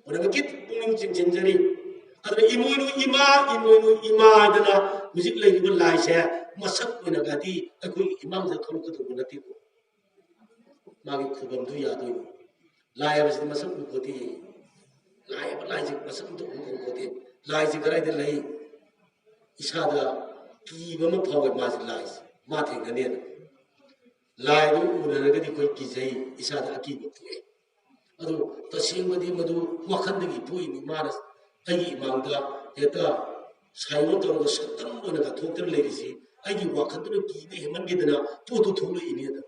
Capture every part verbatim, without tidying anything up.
ꯄꯨꯝꯅꯃꯛꯀꯤ ꯄꯨꯛꯅꯤꯡ ꯆꯤꯡꯁꯤꯟꯖꯔꯤ꯫ ꯑꯗꯨꯅ ꯏꯃꯣꯏꯅꯨ ꯏꯃꯥ, ꯏꯃꯣꯏꯅꯨ ꯏꯃꯥ ꯍꯥꯏꯗꯅ ꯍꯧꯖꯤꯛ ꯂꯩꯔꯤꯕ ꯂꯥꯏꯁꯦ ꯃꯁꯛ ꯑꯣꯏꯅꯒꯗꯤ ꯑꯩꯈꯣꯏꯒꯤ ꯏꯃꯥꯡꯗ ꯊꯣꯛꯂꯛꯀꯗꯧꯕ ꯅꯠꯇꯦꯀꯣ꯫ ꯃꯥꯒꯤ ꯈꯨꯕꯝꯗꯨ ꯌꯥꯗꯣꯏꯅꯤ꯫ ꯂꯥꯏ ꯍꯥꯏꯕꯁꯤꯗꯤ ꯃꯁꯛ ꯎꯄꯣꯠꯇꯦ꯫ ꯂꯥꯏ ꯍꯥꯏꯕ ꯂꯥꯏꯁꯦ ꯃꯁꯛ ꯑꯝꯇ ꯎꯄꯣꯠꯇꯦ꯫ ꯂꯥꯏꯁꯦ ꯀꯗꯥꯏꯗ ꯂꯩ? ꯏꯁꯥꯗ ꯀꯤꯕ ꯑꯃ ꯐꯥꯎꯋꯦ ꯃꯥꯁꯦ, ꯂꯥꯏꯁꯦ꯫ ꯃꯥ ꯊꯦꯡꯅꯅꯦꯅ꯫ ꯂꯥꯏꯗꯨ ꯎꯅꯔꯒꯗꯤ ꯑꯩꯈꯣꯏ ꯀꯤꯖꯩ, ꯏꯁꯥꯗ ꯑꯀꯤꯕ ꯄꯣꯛꯑꯦ꯫ ꯑꯗꯨ ꯇꯁꯦꯡꯕꯗꯤ ꯃꯗꯨ ꯋꯥꯈꯜꯗꯒꯤ ꯄꯣꯛꯏꯅꯤ꯫ ꯃꯥꯅ ꯑꯩꯒꯤ ꯏꯃꯥꯡꯗ ꯍꯦꯛꯇ ꯁꯥꯏꯑꯣꯟ ꯇꯧꯔꯒ ꯁꯛꯇꯝ ꯑꯣꯏꯅꯒ ꯊꯣꯛꯇꯅ ꯂꯩꯔꯤꯁꯤ ꯑꯩꯒꯤ ꯋꯥꯈꯜꯗꯨꯅ ꯀꯤꯕ ꯍꯦꯟꯃꯟꯈꯤꯗꯅ ꯄꯣꯠꯇꯨ ꯊꯣꯛꯂꯛꯏꯅꯦ ꯑꯗ꯫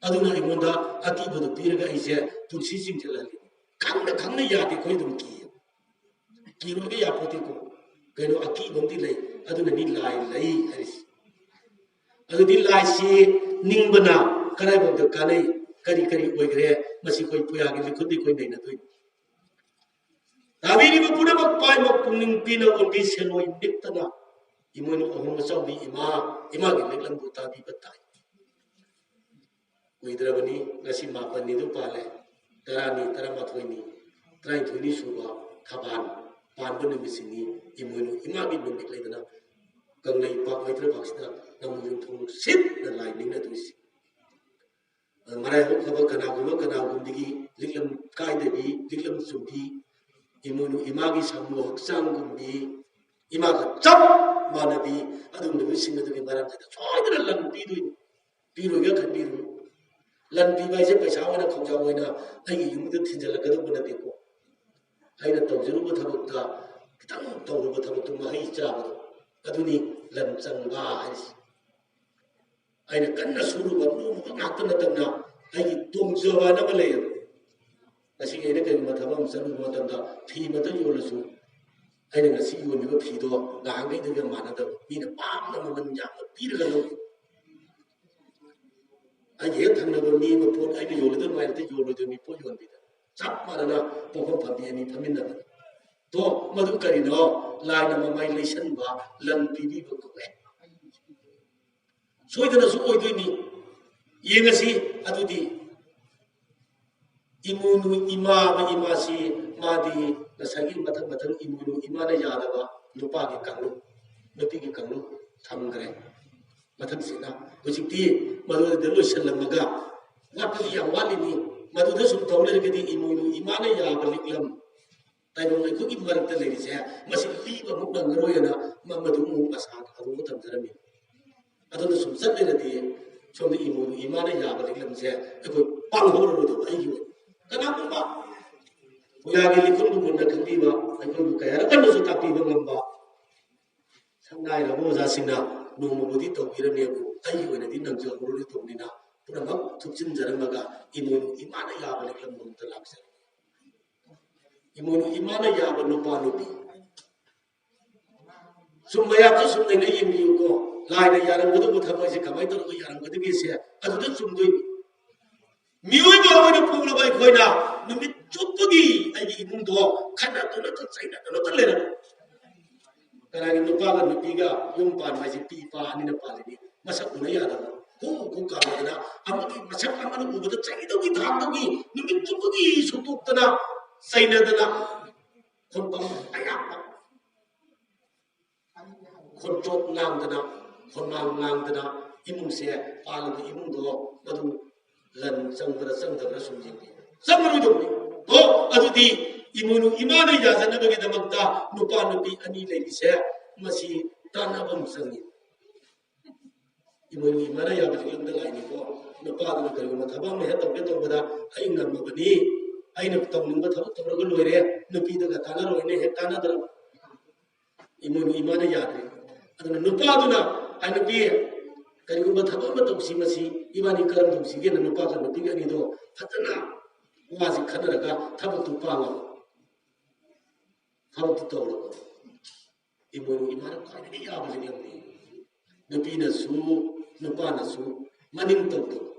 ꯑꯗꯨꯅ ꯑꯩꯉꯣꯟꯗ ꯑꯀꯤꯕꯗꯨ ꯄꯤꯔꯒ ꯑꯩꯁꯦ ꯄꯨꯟꯁꯤ ꯆꯤꯡꯁꯤꯜꯍꯜꯂꯤ꯫ ꯈꯪꯅ ꯈꯪꯅ ꯌꯥꯗꯦ, ꯑꯩꯈꯣꯏ ꯑꯗꯨꯝ ꯀꯤ꯫ ꯀꯤꯔꯣꯏꯒ ꯌꯥꯄꯣꯠꯇꯦꯀꯣ꯫ ꯀꯩꯅꯣ, ꯑꯀꯤꯕ ꯑꯃꯗꯤ ꯂꯩ꯫ ꯑꯗꯨꯅꯅꯤ ꯂꯥꯏ ꯂꯩ ꯍꯥꯏꯔꯤꯁꯤ꯫ ꯑꯗꯨꯗꯤ ꯂꯥꯏꯁꯤ ꯅꯤꯡꯕꯅ ꯀꯗꯥꯏꯐꯥꯎꯗ ꯀꯥꯟꯅꯩ? ꯀꯔꯤ ꯀꯔꯤ ꯑꯣꯏꯈ꯭ꯔꯦ? ꯃꯁꯤ ꯑꯩꯈꯣꯏ ꯄꯨꯌꯥꯒꯤ ꯂꯤꯈꯨꯟꯗꯤ ꯑꯩꯈꯣꯏ ꯅꯩꯅꯗꯣꯏꯅꯤ꯫ ꯇꯥꯕꯤꯔꯤꯕ ꯄꯨꯝꯅꯃꯛ ꯄꯥꯏꯃꯛ ꯄꯨꯛꯅꯤꯡ ꯄꯤꯅ ꯑꯣꯟꯕꯤ ꯁꯦꯜꯂꯣꯏ ꯅꯤꯛꯇꯅ ꯏꯃꯣꯏꯅꯨ ꯑꯍꯨꯝ ꯑꯆꯧꯕꯤ ꯏꯃꯥ, ꯏꯃꯥꯒꯤ ꯂꯤꯛꯂꯝꯕꯨ ꯇꯥꯕꯤꯕ ꯇꯥꯏ꯫ ꯀꯨꯏꯗ꯭ꯔꯕꯅꯤ, ꯉꯁꯤ ꯃꯥꯄꯟꯅꯤꯗꯨ ꯄꯥꯜꯂꯦ, ꯇꯔꯥꯅꯤ, ꯇꯔꯥꯃꯥꯊꯣꯏꯅꯤ, ꯇꯔꯥꯅꯤꯊꯣꯏꯅꯤ ꯁꯨꯕ ꯊꯕꯥꯜ ꯄꯥꯟꯕ ꯅꯨꯃꯤꯠꯁꯤꯅꯤ꯫ ꯏꯃꯣꯏꯅꯨ ꯏꯃꯥꯒꯤ ꯅꯨꯃꯤꯠ ꯂꯩꯗꯅ ꯀꯪꯂꯩꯄꯥꯛ ꯃꯩꯇ꯭ꯔꯩꯄꯥꯛꯁꯤꯗ ꯅꯃꯣ ꯌꯨꯝꯊꯣꯡ ꯁꯤꯠꯅ ꯂꯥꯏ ꯅꯤꯡꯅꯗꯣꯏꯁꯤ꯫ ꯑꯗ ꯃꯔꯥꯏꯕꯛ ꯐꯕ ꯀꯅꯥꯒꯨꯝꯕ ꯀꯅꯥꯒꯨꯝꯕꯗꯒꯤ ꯂꯤꯛꯂꯝ ꯀꯥꯏꯗꯕꯤ, ꯂꯤꯛꯂꯝ ꯆꯨꯝꯕꯤ, ꯏꯃꯣꯏꯅꯨ ꯏꯃꯥꯒꯤ ꯁꯥꯃꯨ ꯍꯛꯆꯥꯡꯒꯨꯝꯕꯤ, ꯏꯃꯥꯒ ꯆꯞ ꯃꯥꯟꯅꯕꯤ, ꯑꯗꯨꯒꯨꯝꯂꯕꯁꯤꯡ ꯑꯗꯨꯒꯤ ꯃꯔꯝꯁꯤꯗ ꯁꯣꯏꯗꯅ ꯂꯝ ꯄꯤꯗꯣꯏꯅꯤ꯫ ꯄꯤꯔꯣꯏꯒ ꯈꯟꯕꯤꯔꯨꯅꯨ꯫ ꯂꯝ ꯄꯤꯕ ꯍꯥꯏꯁꯦ ꯄꯩꯁꯥ ꯑꯣꯏꯅ ꯈꯧꯖꯥꯎ ꯑꯣꯏꯅ ꯑꯩꯒꯤ ꯌꯨꯝꯗ ꯊꯤꯟꯖꯜꯂꯛꯀꯗꯧꯕ ꯅꯠꯇꯦꯀꯣ꯫ ꯑꯩꯅ ꯇꯧꯖꯔꯨꯕ ꯊꯕꯛꯇ, ꯈꯤꯇꯪ ꯇꯧꯔꯨꯕ ꯊꯕꯛꯇꯨ ꯃꯍꯩ ꯆꯥꯕꯗꯣ, ꯑꯗꯨꯅꯤ ꯂꯝ ꯆꯪꯕ ꯍꯥꯏꯔꯤꯁꯦ꯫ ꯑꯩꯅ ꯀꯟꯅ ꯁꯨꯔꯨꯕ ꯅꯣꯡꯃꯈꯛ ꯉꯥꯛꯇ ꯅꯠꯇꯅ ꯑꯩꯒꯤ ꯇꯣꯡꯖꯕ ꯍꯥꯏꯅ ꯑꯃ ꯂꯩꯌꯦꯕ꯫ ꯉꯁꯤꯒꯤ ꯑꯩꯅ ꯀꯔꯤꯒꯨꯝꯕ ꯊꯕꯛ ꯑꯃ ꯆꯠꯂꯨꯕ ꯃꯇꯝꯗ ꯐꯤ ꯑꯃꯇ ꯌꯣꯜꯂꯁꯨ, ꯑꯩꯅ ꯉꯁꯤ ꯌꯣꯜꯂꯤꯕ ꯐꯤꯗꯣ ꯅꯍꯥꯟꯈꯩꯗꯨꯒ ꯃꯥꯟꯅꯗꯕ, ꯃꯤꯅ ꯄꯥꯝꯅ ꯃꯃꯜ ꯌꯥꯝꯅ ꯄꯤꯔꯒ ꯂꯧꯏ꯫ ꯑꯩꯒꯤ ꯍꯦꯛ ꯊꯪꯅꯕ ꯃꯤ ꯑꯃ ꯄꯣꯠ ꯑꯩꯅ ꯌꯣꯜꯂꯗꯧ ꯅꯨꯡꯉꯥꯏꯔꯗꯤ ꯌꯣꯜꯂꯣꯏꯗꯣꯏ ꯃꯤ ꯄꯣꯠ ꯌꯣꯟꯕꯤꯗ ꯆꯞ ꯃꯥꯟꯅꯅ ꯄꯣꯠꯐꯝ ꯐꯝꯕꯤ ꯑꯅꯤ ꯐꯝꯃꯤꯟꯅꯕꯅꯤ꯫ ꯇꯣ, ꯃꯗꯨ ꯀꯔꯤꯅꯣ? ꯂꯥꯏꯅ ꯃꯃꯥꯏ ꯂꯩꯁꯟꯕ, ꯂꯟ ꯄꯤꯕꯤꯕ ꯀꯧꯋꯦ꯫ ꯁꯣꯏꯗꯅꯁꯨ ꯑꯣꯏꯗꯣꯏꯅꯤ꯫ ꯌꯦꯡꯉꯁꯤ ꯑꯗꯨꯗꯤ꯫ ꯏꯃꯣꯏꯅꯨ ꯏꯃꯥ ꯑꯃ, ꯏꯃꯥꯁꯤ ꯃꯥꯗꯤ ꯉꯁꯥꯏꯒꯤ ꯃꯊꯪ ꯃꯊꯪ ꯏꯃꯣꯏꯅꯨ ꯏꯃꯥꯅ ꯌꯥꯗꯕ ꯅꯨꯄꯥꯒꯤ ꯀꯥꯡꯂꯨꯞ, ꯅꯨꯄꯤꯒꯤ ꯀꯥꯡꯂꯨꯞ ꯊꯝꯈ꯭ꯔꯦ꯫ ꯃꯊꯪꯁꯤꯅ ꯍꯧꯖꯤꯛꯇꯤ ꯃꯗꯨꯗ ꯂꯣꯏꯁꯤꯜꯂꯝꯃꯒ, ꯋꯥꯠꯄꯗꯤ ꯌꯥꯝ ꯋꯥꯠꯂꯤꯅꯤ꯫ ꯃꯗꯨꯗ ꯁꯨꯝ ꯇꯧ ꯂꯩꯔꯒꯗꯤ ꯏꯃꯣꯏꯅꯨ ꯏꯃꯥꯅ ꯌꯥꯕ ꯂꯤꯛꯂꯝ ꯇꯥꯏꯕꯪ ꯑꯩꯈꯣꯏꯒꯤ ꯃꯔꯛꯇ ꯂꯩꯔꯤꯁꯦ ꯃꯁꯤ ꯂꯤꯕ ꯑꯃꯨꯛ ꯅꯪꯉꯔꯣꯏꯅ ꯃ-, ꯃꯗꯨ ꯑꯃꯨꯛ ꯑꯁꯥ ꯑꯗꯨꯝ ꯊꯝꯖꯔꯝꯃꯤ꯫ ꯑꯗꯨꯅ ꯁꯨꯝ ꯆꯠꯂꯒꯗꯤ ꯁꯣꯝꯗ ꯏꯃꯣꯏꯅꯨ ꯏꯃꯥꯅ ꯌꯥꯕ ꯂꯤꯛꯂꯝꯁꯦ ꯑꯩꯈꯣꯏ ꯄꯥꯡꯍꯧꯔꯔꯣꯏꯗꯕ ꯑꯩꯒꯤ ꯑꯣꯏꯅ꯫ ꯀꯅꯥꯒꯨꯝꯕ ꯄꯨꯌꯥꯒꯤ ꯂꯤꯛꯈꯨꯝꯗꯨ ꯃꯨꯟꯅ ꯈꯪꯕꯤꯕ, ꯑꯩꯈꯣꯏꯕꯨ ꯀꯌꯥꯔꯛ ꯀꯟꯅꯁꯨ ꯇꯥꯛꯄꯤꯕ ꯉꯝꯕ ꯁꯛꯅꯥꯏꯔꯕ ꯑꯣꯖꯥꯁꯤꯡꯅ ꯅꯣꯡꯃꯕꯨꯗꯤ ꯇꯧꯕꯤꯔꯝꯃꯦꯕꯨ, ꯑꯩꯒꯤ ꯑꯣꯏꯅꯗꯤ ꯅꯪꯖꯍꯧꯔꯣꯏꯗꯧꯕꯅꯤꯅ ꯄꯨꯝꯅꯃꯛ ꯊꯨꯞꯆꯤꯟꯖꯔꯝꯃꯒ ꯏꯃꯣꯏꯅꯨ ꯏꯃꯥꯅ ꯌꯥꯕ ꯂꯤꯛꯂꯝ ꯑꯃꯇ ꯂꯥꯛꯆꯔꯦ꯫ ꯏꯃꯣꯏꯅꯨ ꯏꯃꯥꯅ ꯌꯥꯕ ꯅꯨꯄꯥ ꯅꯨꯄꯤ꯫ ꯁꯨꯝ ꯃꯌꯥꯝꯁꯨ ꯁꯨꯝ ꯂꯩꯅ ꯌꯦꯡꯕꯤꯌꯨꯀꯣ꯫ ꯂꯥꯏꯅ ꯌꯥꯔꯝꯒꯗꯧꯕ ꯊꯕꯛꯁꯦ ꯀꯃꯥꯏꯅ ꯇꯧꯔꯒ ꯌꯥꯔꯝꯒꯗꯒꯦꯁꯦ ꯑꯗꯨꯗ ꯆꯨꯝꯗꯣꯏꯅꯤ꯫ ꯃꯤꯑꯣꯏꯕ ꯑꯃ ꯑꯣꯏꯅ ꯄꯣꯛꯂꯕ ꯑꯩꯈꯣꯏꯅ ꯅꯨꯃꯤꯠ ꯆꯨꯞꯄꯒꯤ ꯑꯩꯒꯤ ꯏꯃꯨꯡꯗꯣ ꯈꯠꯅꯗꯨꯅ ꯆꯩꯅꯗꯨꯅ ꯂꯩꯔꯝꯃꯤ꯫ ꯀꯅꯥꯒꯤ ꯅꯨꯄꯥꯒ ꯅꯨꯄꯤꯒ ꯌꯨꯝ ꯄꯥꯟꯕ ꯍꯥꯏꯁꯦ ꯄꯤ ꯄꯥ ꯑꯅꯤꯅ ꯄꯥꯜꯂꯤꯅꯤ꯫ ꯃꯁꯛ ꯎꯅ ꯌꯥꯗꯕ꯫ ꯈꯨ ꯈꯨ ꯀꯥꯝꯗꯅ ꯑꯃꯒꯤ ꯃꯁꯛ ꯑꯃꯅ ꯎꯕꯗ ꯆꯩꯗꯧꯒꯤ ꯊꯥꯡꯗꯧꯒꯤ ꯅꯨꯃꯤꯠ ꯆꯨꯞꯄꯒꯤ ꯁꯨꯛꯇꯣꯛꯇꯅ ꯆꯩꯅꯗꯅ ꯈꯣꯟꯄꯝ ꯑꯌꯥꯝꯕ ꯈꯣꯟꯆꯣꯞ ꯉꯥꯡꯗꯅ, ꯈꯣꯟꯃꯥꯡ ꯉꯥꯡꯗꯅ ꯏꯃꯨꯡꯁꯦ, ꯄꯥꯜꯂꯤꯕ ꯏꯃꯨꯡꯗꯣ ꯃꯗꯨ ꯂꯟ ꯆꯪꯕ꯭ꯔꯥ ꯆꯪꯗꯕ꯭ꯔꯥ ꯁꯨꯝ ꯌꯦꯡꯕꯤꯌꯨ꯫ ꯆꯪꯉꯔꯣꯏꯗꯧꯕꯅꯤ꯫ ꯑꯣ, ꯑꯗꯨꯗꯤ ꯏꯃꯣꯏꯅꯨ ꯏꯃꯥꯅ ꯌꯥꯖꯅꯕꯒꯤꯗꯃꯛꯇ ꯅꯨꯄꯥ ꯅꯨꯄꯤ ꯑꯅꯤ ꯂꯩꯔꯤꯁꯦ, ꯃꯁꯤ ꯇꯥꯟꯅꯕ ꯑꯃ ꯆꯪꯉꯤ꯫ ꯏꯃꯣꯏꯅꯨ ꯏꯃꯥꯅ ꯌꯥꯕ ꯂꯤꯛꯂꯝꯗ ꯂꯥꯛꯏꯅꯤꯀꯣ꯫ ꯅꯨꯄꯥꯗꯨꯅ ꯀꯔꯤꯒꯨꯝꯕ ꯊꯕꯛ ꯑꯃ ꯍꯦꯛ ꯇꯧꯒꯦ ꯇꯧꯕꯗ, "ꯑꯩ ꯉꯝꯃꯕꯅꯤ, ꯑꯩꯅ ꯇꯧꯅꯤꯡꯕ ꯊꯕꯛ ꯇꯧꯔꯒ ꯂꯣꯏꯔꯦ, ꯅꯨꯄꯤꯗꯒ ꯇꯥꯟꯅꯔꯣꯏꯅ" ꯍꯦꯛ ꯇꯥꯟꯅꯗ꯭ꯔꯕ꯫ ꯏꯃꯣꯏꯅꯨ ꯏꯃꯥꯅ ꯌꯥꯗ꯭ꯔꯦ꯫ ꯑꯗꯨꯅ ꯅꯨꯄꯥꯗꯨꯅ, "ꯑꯩ ꯅꯨꯄꯤ, ꯀꯔꯤꯒꯨꯝꯕ ꯊꯕꯛ ꯑꯃ ꯇꯧꯁꯤ, ꯃꯁꯤ ꯏꯕꯥꯅꯤ ꯀꯔꯝ ꯇꯧꯁꯤꯒꯦꯅ?" ꯅꯨꯄꯥꯒ ꯅꯨꯄꯤꯒ ꯑꯅꯤꯗꯣ ꯐꯖꯅ ꯋꯥꯁꯤ ꯈꯟꯅꯔꯒ ꯊꯕꯛꯇꯨ ꯄꯥꯡꯉꯕ, ꯊꯕꯛꯇꯨ ꯇꯧꯔꯕ꯫ ꯏꯃꯣꯏꯅꯨ ꯏꯃꯥꯅ ꯈ꯭ꯋꯥꯏꯗꯒꯤ ꯌꯥꯕ ꯂꯤꯛꯂꯝꯅꯤ꯫ ꯅꯨꯄꯤꯅꯁꯨ ꯅꯨꯄꯥꯅꯁꯨ ꯃꯅꯤꯡ ꯇꯧꯗꯕ꯫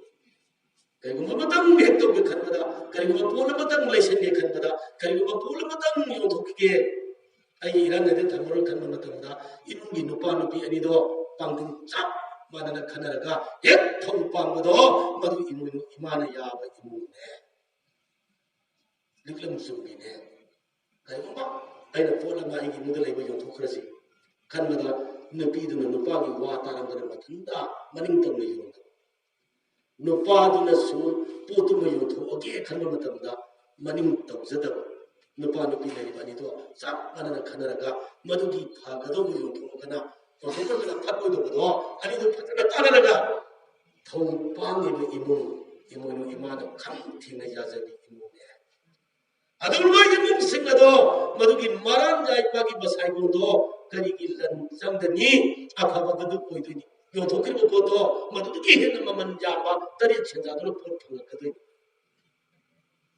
ꯀꯔꯤꯒꯨꯝꯕ ꯑꯃꯇꯪ ꯍꯦꯛ ꯇꯧꯒꯦ ꯈꯟꯕꯗ, ꯀꯔꯤꯒꯨꯝꯕ ꯄꯣꯠ ꯑꯃꯇꯪ ꯂꯩꯁꯟꯒꯦ ꯈꯟꯕꯗ, ꯀꯔꯤꯒꯨꯝꯕ ꯄꯣꯠ ꯑꯃꯇꯪ ꯌꯣꯟꯊꯣꯛꯈꯤꯒꯦ, ꯑꯩꯒꯤ ꯏꯔꯥꯡꯅꯗ ꯊꯝꯃꯔꯣꯏ ꯈꯟꯕ ꯃꯇꯝꯗ, ꯏꯃꯨꯡꯒꯤ ꯅꯨꯄꯥ ꯅꯨꯄꯤ ꯑꯅꯤꯗꯣ ꯄꯥꯡꯒꯜ ꯆꯞ ꯃꯥꯟꯅꯅ ꯈꯟꯅꯔꯒ ꯍꯦꯛ ꯊꯧ ꯄꯥꯡꯕꯗꯣ, ꯃꯗꯨ ꯏꯃꯣꯏꯅꯨ ꯏꯃꯥꯅ ꯌꯥꯕ ꯏꯃꯨꯡꯅꯦ꯫ ꯂꯤꯛꯂꯝ ꯆꯨꯝꯕꯤꯅꯦ꯫ ꯀꯔꯤꯒꯨꯝꯕ ꯑꯩꯅ ꯄꯣꯠ ꯑꯃ ꯑꯩꯒꯤ ꯏꯃꯨꯡꯗ ꯂꯩꯕ ꯌꯣꯟꯊꯣꯛꯈ꯭ꯔꯁꯤ ꯈꯟꯕꯗ, ꯅꯨꯄꯤꯗꯨꯅ ꯅꯨꯄꯥꯒꯤ ꯋꯥ ꯇꯥꯔꯝꯗꯅ ꯃꯊꯟꯇ ꯃꯅꯤꯡ ꯇꯝꯅ ꯌꯣꯟꯗꯕ, ꯅꯨꯄꯥꯗꯨꯅꯁꯨ ꯄꯣꯠꯇꯨꯃ ꯌꯣꯟꯊꯣꯛꯑꯒꯦ ꯈꯟꯕ ꯃꯇꯝꯗ ꯃꯅꯤꯡ ꯇꯧꯖꯗꯕ, ꯅꯨꯄꯥ ꯅꯨꯄꯤ ꯂꯩꯔꯤꯕ ꯑꯅꯤꯗꯣ ꯆꯞ ꯃꯥꯟꯅꯅ ꯈꯟꯅꯔꯒ ꯃꯗꯨꯒꯤ ꯐꯒꯗꯧꯕ ꯌꯣꯟꯊꯣꯛꯑꯒꯅ ꯌꯣꯟꯊꯣꯛꯄꯗꯨꯅ ꯐꯠꯂꯣꯏꯗꯧꯕꯗꯣ ꯑꯅꯤꯗꯨ ꯐꯖꯅ ꯇꯥꯟꯅꯔꯒ ꯊꯧ ꯄꯥꯡꯉꯤꯕ ꯏꯃꯨꯡ, ꯏꯃꯣꯏꯅꯨ ꯏꯃꯥꯅ ꯈꯝ ꯊꯦꯡꯅ ꯌꯥꯖꯕꯤ ꯏꯃꯨꯡꯅꯦ꯫ ꯑꯗꯨ ꯂꯣꯏ ꯏꯃꯨꯡꯁꯤꯡ ꯑꯗꯣ ꯃꯗꯨꯒꯤ ꯃꯔꯥꯟ ꯌꯥꯏ ꯃꯥꯒꯤ ꯃꯁꯥꯏꯒꯣꯟꯗꯣ ꯀꯔꯤꯒꯤ ꯂꯟ ꯆꯪꯗꯅꯤ? ꯑꯐꯕ ꯑꯗꯨ ꯑꯣꯏꯗꯣꯏꯅꯤ꯫ ꯌꯣꯟꯊꯣꯛꯈꯤꯕ ꯄꯣꯠꯇꯣ ꯃꯗꯨꯗꯒꯤ ꯍꯦꯟꯅ ꯃꯃꯜ ꯌꯥꯝꯕ ꯇꯔꯦꯠ ꯁꯦꯟꯖꯥꯗꯨꯅ ꯄꯣꯠ ꯐꯪꯉꯛꯀꯗꯣꯏꯅꯤ꯫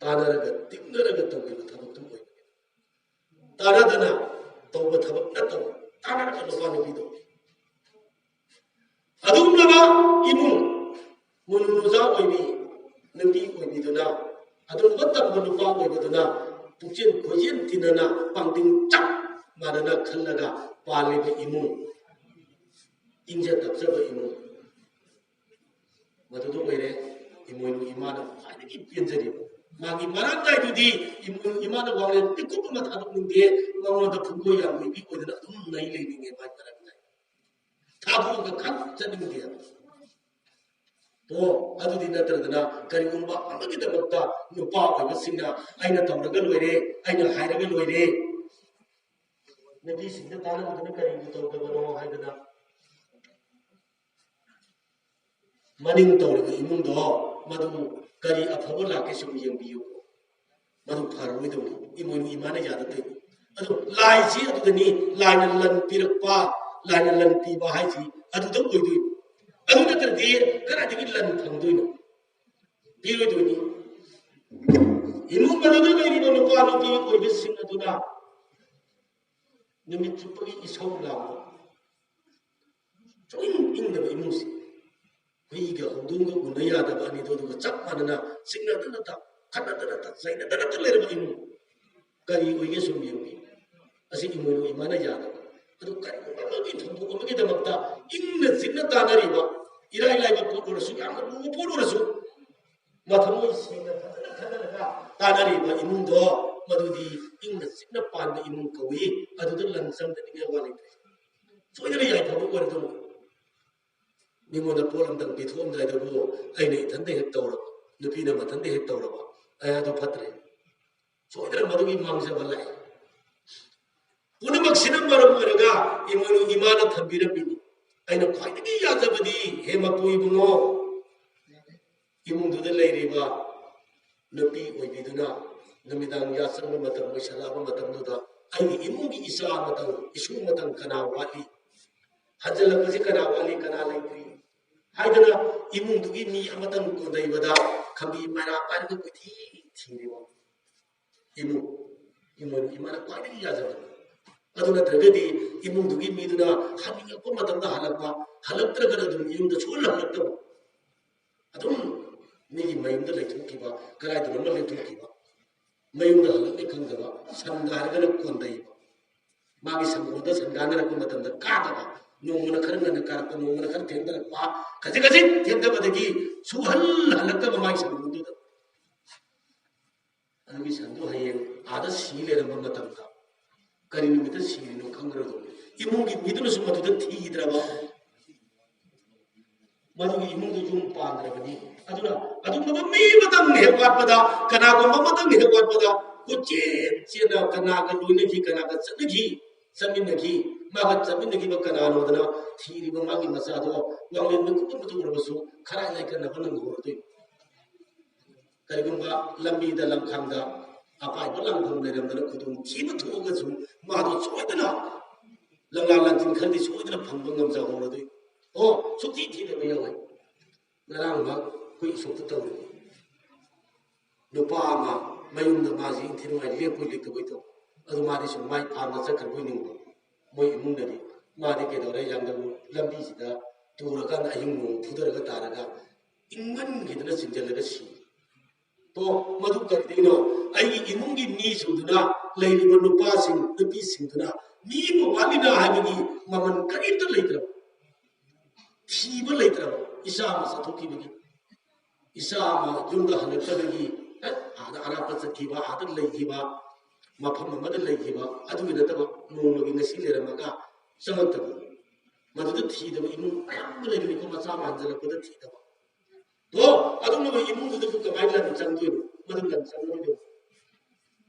ꯇꯥꯟꯅꯔꯒ ꯇꯤꯡꯅꯔꯒ ꯇꯧꯈꯤꯕ ꯊꯕꯛꯇꯨ ꯑꯣꯏꯕꯅꯤ꯫ ꯇꯥꯟꯅꯗꯅ ꯇꯧꯕ ꯊꯕꯛ ꯅꯠꯇꯕ, ꯇꯥꯟꯅꯔꯒ ꯅꯨꯄꯥ ꯅꯨꯄꯤꯗꯣ ꯑꯗꯨꯒꯨꯝꯂꯕ ꯏꯃꯨꯡ ꯃꯣꯅꯨ ꯅꯨꯖꯥ ꯑꯣꯏꯕꯤ ꯅꯨꯄꯤ ꯑꯣꯏꯕꯤꯗꯨꯅ, ꯑꯗꯨꯒꯨꯝꯕ ꯇꯝꯕ ꯅꯨꯄꯥ ꯑꯣꯏꯕꯗꯨꯅ ꯄꯨꯛꯆꯦꯜ ꯈꯣꯏꯖꯦꯜ ꯇꯤꯟꯅꯅ ꯄꯥꯡꯗꯤꯡ ꯆꯞ ꯃꯥꯟꯅꯅ ꯈꯜꯂꯒ ꯄꯥꯜꯂꯤꯕ ꯏꯃꯨꯡ, ꯏꯪꯖ ꯇꯞꯆꯕ ꯏꯃꯨꯡ, ꯃꯗꯨꯗ ꯑꯣꯏꯔꯦ ꯏꯃꯣꯏꯅꯨ ꯏꯃꯥꯅ ꯈ꯭ꯋꯥꯏꯗꯒꯤ ꯄꯦꯟꯖꯔꯤꯕ꯫ ꯃꯥꯒꯤ ꯃꯔꯥꯡ ꯀꯥꯏꯗꯨꯗꯤ ꯏꯃꯣꯏꯅꯨ ꯏꯃꯥꯅ ꯋꯥꯡꯂꯦꯟ ꯄꯤꯛꯀꯨꯞ ꯑꯃ ꯊꯥꯗꯣꯛꯅꯤꯡꯗꯦ, ꯃꯉꯣꯟꯗ ꯐꯨꯡꯒꯣꯏ ꯌꯥꯝ ꯑꯣꯏꯕꯤ ꯑꯣꯏꯗꯅ ꯑꯗꯨꯝ ꯂꯩ ꯂꯩꯅꯤꯡꯉꯦ ꯃꯥꯒꯤ ꯃꯔꯥꯡ ꯀꯥꯏ꯫ ꯊꯥꯗꯣꯛꯑꯒ ꯈꯛ ꯆꯠꯅꯤꯡꯗꯦ꯫ ꯑꯣ, ꯑꯗꯨꯗꯤ ꯅꯠꯇ꯭ꯔꯒꯅ ꯀꯔꯤꯒꯨꯝꯕ ꯑꯃꯒꯤꯗꯃꯛꯇ ꯅꯨꯄꯥ ꯑꯣꯏꯕꯁꯤꯡꯅ "ꯑꯩꯅ ꯇꯧꯔꯒ ꯂꯣꯏꯔꯦ, ꯑꯩꯅ ꯍꯥꯏꯔꯒ ꯂꯣꯏꯔꯦ, ꯅꯨꯄꯤꯁꯤꯡꯗ ꯇꯥꯟꯅꯕꯗꯨꯅ ꯀꯔꯤꯕꯨ ꯇꯧꯗꯕꯅꯣ?" ꯍꯥꯏꯗꯅ ꯃꯅꯤꯡ ꯇꯧꯔꯤꯕ ꯏꯃꯨꯡꯗꯣ ꯃꯗꯨ ꯀꯔꯤ ꯑꯐꯕ ꯂꯥꯛꯀꯦ ꯁꯨꯝ ꯌꯦꯡꯕꯤꯌꯨ꯫ ꯃꯗꯨ ꯐꯔꯔꯣꯏꯗꯧꯅꯤ꯫ ꯏꯃꯣꯏꯅꯨ ꯏꯃꯥꯅ ꯌꯥꯗꯗꯣꯏꯅꯤ꯫ ꯑꯗꯨ ꯂꯥꯏꯁꯤ ꯑꯗꯨꯗꯅꯤ, ꯂꯥꯏꯅ ꯂꯟ ꯄꯤꯔꯛꯄ, ꯂꯥꯏꯅ ꯂꯟ ꯄꯤꯕ ꯍꯥꯏꯁꯤ ꯑꯗꯨꯗ ꯑꯣꯏꯗꯣꯏꯅꯤ꯫ ꯑꯗꯨ ꯅꯠꯇ꯭ꯔꯗꯤ ꯀꯗꯥꯏꯗꯒꯤ ꯂꯟ ꯐꯪꯗꯣꯏꯅꯣ? ꯄꯤꯔꯣꯏꯗꯣꯏꯅꯤ꯫ ꯏꯃꯨꯡ ꯃꯅꯨꯡꯗ ꯂꯩꯔꯤꯕ ꯅꯨꯄꯥ ꯅꯨꯄꯤ ꯑꯣꯏꯕꯁꯤꯡ ꯑꯗꯨꯅ ꯅꯨꯃꯤꯠ ꯆꯨꯞꯄꯒꯤ ꯏꯁꯧ ꯂꯥꯡꯕ, ꯁꯨꯛꯏꯪ ꯏꯪꯗꯕ ꯏꯃꯨꯡꯁꯤ꯫ ꯍꯨꯏꯒ ꯍꯧꯗꯣꯡꯒ ꯎꯅ ꯌꯥꯗꯕ ꯑꯅꯤꯗꯣ ꯑꯗꯨꯒ ꯆꯞ ꯃꯥꯟꯅꯅ ꯆꯤꯡꯅꯗꯅꯇ, ꯈꯠꯅꯗꯅꯇ, ꯆꯩꯅꯗꯅꯇ ꯂꯩꯔꯕ ꯏꯃꯨꯡ꯫ ꯀꯔꯤ ꯑꯣꯏꯒꯦ ꯁꯨꯝ ꯌꯦꯡꯕꯤꯌꯨ꯫ ꯑꯁꯤ ꯏꯃꯣꯏꯅꯨ ꯏꯃꯥꯅ ꯌꯥꯗꯕ꯫ ꯑꯗꯨ ꯀꯔꯤꯒꯨꯝꯕ ꯑꯃꯒꯤ ꯊꯧꯗꯣꯛ ꯑꯃꯒꯤꯗꯃꯛꯇ ꯏꯪꯅ ꯆꯤꯛꯅ ꯇꯥꯟꯅꯔꯤꯕ, ꯏꯔꯥꯏ ꯂꯥꯏꯕ ꯄꯣꯠ ꯑꯣꯏꯔꯁꯨ, ꯌꯥꯝꯅ ꯂꯨꯕ ꯄꯣꯠ ꯑꯣꯏꯔꯁꯨ, ꯃꯊꯃꯣꯏ ꯁꯦꯡꯅ ꯐꯖꯅ ꯈꯟꯅꯔꯒ ꯇꯥꯟꯅꯔꯤꯕ ꯏꯃꯨꯡꯗꯣ, ꯃꯗꯨꯗꯤ ꯏꯪꯅ ꯆꯤꯛꯅ ꯄꯥꯟꯕ ꯏꯃꯨꯡ ꯀꯧꯏ꯫ ꯑꯗꯨꯗ ꯂꯟ ꯆꯪꯗꯅꯤꯡꯉꯥꯏ ꯋꯥ ꯂꯩꯇ꯭ꯔꯦ꯫ ꯁꯣꯏꯗꯅ ꯌꯥꯏꯐꯕ ꯑꯣꯏꯔꯗꯧꯅꯤ꯫ ꯃꯤꯉꯣꯟꯗ ꯄꯣꯠ ꯑꯝꯇꯪ ꯄꯤꯊꯣꯛꯑꯝꯗꯥꯏꯗꯕꯨ ꯑꯩꯅ ꯏꯊꯟꯗ ꯍꯦꯛ ꯇꯧꯔꯕ, ꯅꯨꯄꯤꯅ ꯃꯊꯟꯗ ꯍꯦꯛ ꯇꯧꯔꯕ, ꯑꯩ ꯑꯗꯨ ꯐꯠꯇ꯭ꯔꯦ꯫ ꯁꯣꯏꯗꯅ ꯃꯗꯨꯒꯤ ꯃꯥꯡꯖꯕ ꯂꯥꯛꯑꯦ꯫ ꯄꯨꯝꯅꯃꯛꯁꯤꯅ ꯃꯔꯝ ꯑꯣꯏꯔꯒ ꯏꯃꯣꯏꯅꯨ ꯏꯃꯥꯅ ꯊꯝꯕꯤꯔꯝꯃꯤꯅꯤ꯫ ꯑꯩꯅ ꯈ꯭ꯋꯥꯏꯗꯒꯤ ꯌꯥꯖꯕꯗꯤ, ꯍꯦ ꯃꯄꯨ ꯏꯕꯨꯡꯉꯣ, ꯏꯃꯨꯡꯗꯨꯗ ꯂꯩꯔꯤꯕ ꯅꯨꯄꯤ ꯑꯣꯏꯕꯤꯗꯨꯅ ꯅꯨꯃꯤꯗꯥꯡ ꯌꯥꯆꯪꯕ ꯃꯇꯝ ꯑꯣꯏꯁꯜꯂꯛꯑꯕ ꯃꯇꯝꯗꯨꯗ, "ꯑꯩꯒꯤ ꯏꯃꯨꯡꯒꯤ ꯏꯆꯥ ꯑꯃꯇꯪ, ꯏꯁꯨ ꯑꯃꯇꯪ ꯀꯅꯥ ꯋꯥꯠꯂꯤ? ꯍꯟꯖꯜꯂꯛꯄꯁꯤ ꯀꯅꯥ ꯋꯥꯠꯂꯤ, ꯀꯅꯥ ꯂꯩꯇ꯭ꯔꯤ?" ꯍꯥꯏꯗꯅ ꯏꯃꯨꯡꯗꯨꯒꯤ ꯃꯤ ꯑꯃꯇꯪ ꯀꯣꯟꯊꯩꯕꯗ ꯈꯝꯕꯤ ꯃꯩꯔꯥ ꯄꯥꯏꯔꯒ ꯀꯣꯏꯊꯤ ꯊꯤꯔꯤꯕ ꯏꯃꯨꯡ, ꯏꯃꯣꯏꯅꯨ ꯏꯃꯥꯅ ꯈ꯭ꯋꯥꯏꯗꯒꯤ ꯌꯥꯖꯕꯅꯤ꯫ ꯑꯗꯨ ꯅꯠꯇ꯭ꯔꯒꯗꯤ ꯏꯃꯨꯡꯗꯨꯒꯤ ꯃꯤꯗꯨꯅ ꯍꯟꯅꯤꯡꯉꯛꯄ ꯃꯇꯝꯗ ꯍꯜꯂꯛꯄ, ꯍꯜꯂꯛꯇ꯭ꯔꯒꯅ ꯑꯗꯨꯝ ꯌꯨꯝꯗ ꯁꯨꯍꯜ ꯍꯜꯂꯛꯇꯕ, ꯑꯗꯨꯝ ꯃꯤꯒꯤ ꯃꯌꯨꯝꯗ ꯂꯩꯊꯣꯛꯈꯤꯕ, ꯀꯗꯥꯏꯗꯅꯣꯃ ꯂꯩꯊꯣꯛꯈꯤꯕ, ꯃꯌꯨꯝꯗ ꯍꯜꯂꯛꯅꯤ ꯈꯪꯗꯕ, ꯁꯟꯒ ꯍꯥꯏꯔꯒꯅ ꯀꯣꯟꯗꯩꯕ, ꯃꯥꯒꯤ ꯁꯪꯒꯣꯝꯗ ꯁꯟꯒꯥꯅꯔꯛꯄ ꯃꯇꯝꯗ ꯀꯥꯗꯕ, ꯅꯣꯡꯃꯅ ꯈꯔ ꯉꯟꯅ ꯀꯥꯔꯛꯄ, ꯅꯣꯡꯃꯅ ꯈꯔ ꯊꯦꯡꯊꯔꯛꯄ, ꯈꯖꯤꯛ ꯈꯖꯤꯛ ꯊꯦꯡꯊꯕꯗꯒꯤ ꯁꯨꯍꯜ ꯍꯜꯂꯛꯇꯕ ꯃꯥꯒꯤ ꯁꯪꯒꯣꯝꯗꯨꯗ꯫ ꯑꯗꯨꯒꯤ ꯁꯟꯗꯨ ꯍꯌꯦꯡ ꯑꯥꯗ ꯁꯤ ꯂꯩꯔꯝꯕ ꯃꯇꯝꯗ ꯀꯔꯤ ꯅꯨꯃꯤꯠꯇ ꯁꯤꯔꯤꯅꯣ ꯈꯪꯗ꯭ꯔꯗꯧꯅꯤ꯫ ꯏꯃꯨꯡꯒꯤ ꯃꯤꯗꯨꯅꯁꯨ ꯃꯗꯨꯗ ꯊꯤꯗ꯭ꯔꯕ, ꯃꯗꯨꯒꯤ ꯏꯃꯨꯡꯗꯨ ꯌꯨꯝ ꯄꯥꯟꯗ꯭ꯔꯕꯅꯤ꯫ ꯑꯗꯨꯅ ꯑꯗꯨꯒꯨꯝꯕ ꯃꯤ ꯑꯃꯇꯪ ꯍꯦꯛ ꯋꯥꯠꯄꯗ, ꯀꯅꯥꯒꯨꯝꯕ ꯑꯃꯇꯪ ꯍꯦꯛ ꯋꯥꯠꯄꯗ, ꯀꯣꯏꯆꯦꯟ ꯆꯦꯟꯅ ꯀꯅꯥꯒ ꯂꯣꯏꯅꯈꯤ, ꯀꯅꯥꯒ ꯆꯠꯅꯈꯤ, ꯆꯠꯃꯤꯟꯅꯈꯤ, ꯃꯥꯒ ꯆꯠꯃꯤꯟꯅꯈꯤꯕ ꯀꯅꯥꯅꯣꯗꯅ ꯊꯤꯔꯤꯕ ꯃꯥꯒꯤ ꯃꯆꯥꯗꯣ ꯋꯥꯡꯂꯦꯟ ꯃꯤꯀꯨꯞ ꯑꯃꯇ ꯎꯔꯕꯁꯨ ꯈꯔ ꯂꯩꯀꯟꯅꯕ ꯅꯪꯍꯧꯔꯗꯣꯏꯅꯤ꯫ ꯀꯔꯤꯒꯨꯝꯕ ꯂꯝꯕꯤꯗ ꯂꯝꯈꯥꯡꯗ ꯑꯄꯥꯏꯕ ꯂꯥꯡꯐꯝ ꯂꯩꯔꯝꯗꯅ ꯈꯨꯗꯣꯡꯊꯤꯕ ꯊꯣꯛꯑꯒꯁꯨ ꯃꯥꯗꯣ ꯁꯣꯏꯗꯅ ꯂꯪꯂꯥ ꯂꯪꯖꯤꯟ ꯈꯔꯗꯤ ꯁꯣꯏꯗꯅ ꯐꯪꯕ ꯉꯝꯖꯍꯧꯔꯗꯣꯏꯅꯤ꯫ ꯑꯣ, ꯁꯨꯛꯊꯤ ꯊꯤꯗꯕ ꯌꯥꯎꯋꯦ꯫ ꯉꯔꯥꯡ ꯃꯍꯥꯛ ꯑꯩꯈꯣꯏ ꯎꯁꯣꯞꯇ ꯇꯧꯔꯤ꯫ ꯅꯨꯄꯥ ꯑꯃ ꯃꯌꯨꯝꯗ ꯃꯥꯁꯤ ꯏꯪꯊꯤ ꯅꯨꯡꯉꯥꯏ ꯂꯦꯞꯄꯣꯏ ꯂꯦꯞꯇꯕꯣꯏ ꯇꯧ꯫ ꯑꯗꯨ ꯃꯥꯗꯤ ꯁꯨꯝ ꯃꯥꯏ ꯐꯥꯝꯗ ꯆꯠꯈ꯭ꯔꯕꯣꯏ ꯅꯤꯡꯕ꯫ ꯃꯣꯏ ꯏꯃꯨꯡꯗꯗꯤ ꯃꯥꯗꯤ ꯀꯩꯗꯧꯔꯦ, ꯌꯥꯝꯅ ꯂꯝꯕꯤꯁꯤꯗ ꯇꯨꯔꯀꯥꯟꯗ ꯑꯍꯤꯡ ꯅꯣꯡ ꯐꯨꯊꯔꯒ ꯇꯥꯔꯒ ꯏꯪꯃꯟꯈꯤꯗꯅ ꯆꯤꯡꯁꯤꯜꯂꯒ ꯁꯤ꯫ ꯇꯣ, ꯃꯗꯨ ꯀꯔꯤꯗꯩꯅꯣ? ꯑꯩꯒꯤ ꯏꯃꯨꯡꯒꯤ ꯃꯤꯁꯤꯡꯗꯨꯅ, ꯂꯩꯔꯤꯕ ꯅꯨꯄꯥꯁꯤꯡ, ꯅꯨꯄꯤꯁꯤꯡꯗꯨꯅ ꯃꯤ ꯑꯃ ꯋꯥꯠꯂꯤꯅ ꯍꯥꯏꯕꯒꯤ ꯃꯃꯜ ꯀꯔꯤꯝꯇ ꯂꯩꯇ꯭ꯔꯕ, ꯊꯤꯕ ꯂꯩꯇ꯭ꯔꯕ, ꯏꯆꯥ ꯑꯃ ꯆꯠꯊꯣꯛꯈꯤꯕꯒꯤ꯫ ꯏꯆꯥ ꯑꯃ ꯌꯨꯝꯗ ꯍꯜꯂꯛꯇꯕꯒꯤ, ꯑꯦ, ꯑꯥꯗ ꯑꯔꯥꯞꯄ ꯆꯠꯈꯤꯕ, ꯑꯥꯗ ꯂꯩꯈꯤꯕ, ꯃꯐꯝ ꯑꯃꯗ ꯂꯩꯈꯤꯕ, ꯑꯗꯨꯒꯤ ꯅꯠꯇꯕ ꯅꯣꯡꯃꯒꯤ ꯉꯁꯤ ꯂꯩꯔꯝꯃꯒ ꯆꯪꯉꯛꯇꯕ, ꯃꯗꯨꯗ ꯊꯤꯗꯕ ꯏꯃꯨꯡ ꯃꯌꯥꯝ ꯑꯃ ꯂꯩꯕꯅꯤꯀꯣ, ꯃꯆꯥ ꯑꯃ ꯍꯟꯖꯜꯂꯛꯄꯗ ꯊꯤꯗꯕ꯫ ꯇꯣ, ꯑꯗꯨꯒꯨꯝꯂꯕ ꯏꯃꯨꯡꯗꯨꯗꯕꯨ ꯀꯃꯥꯏꯅ ꯂꯟ ꯆꯪꯗꯣꯏꯅꯣ? ꯃꯗꯨ ꯂꯟ ꯆꯪꯉꯣꯏꯗꯣꯏꯅꯣ꯫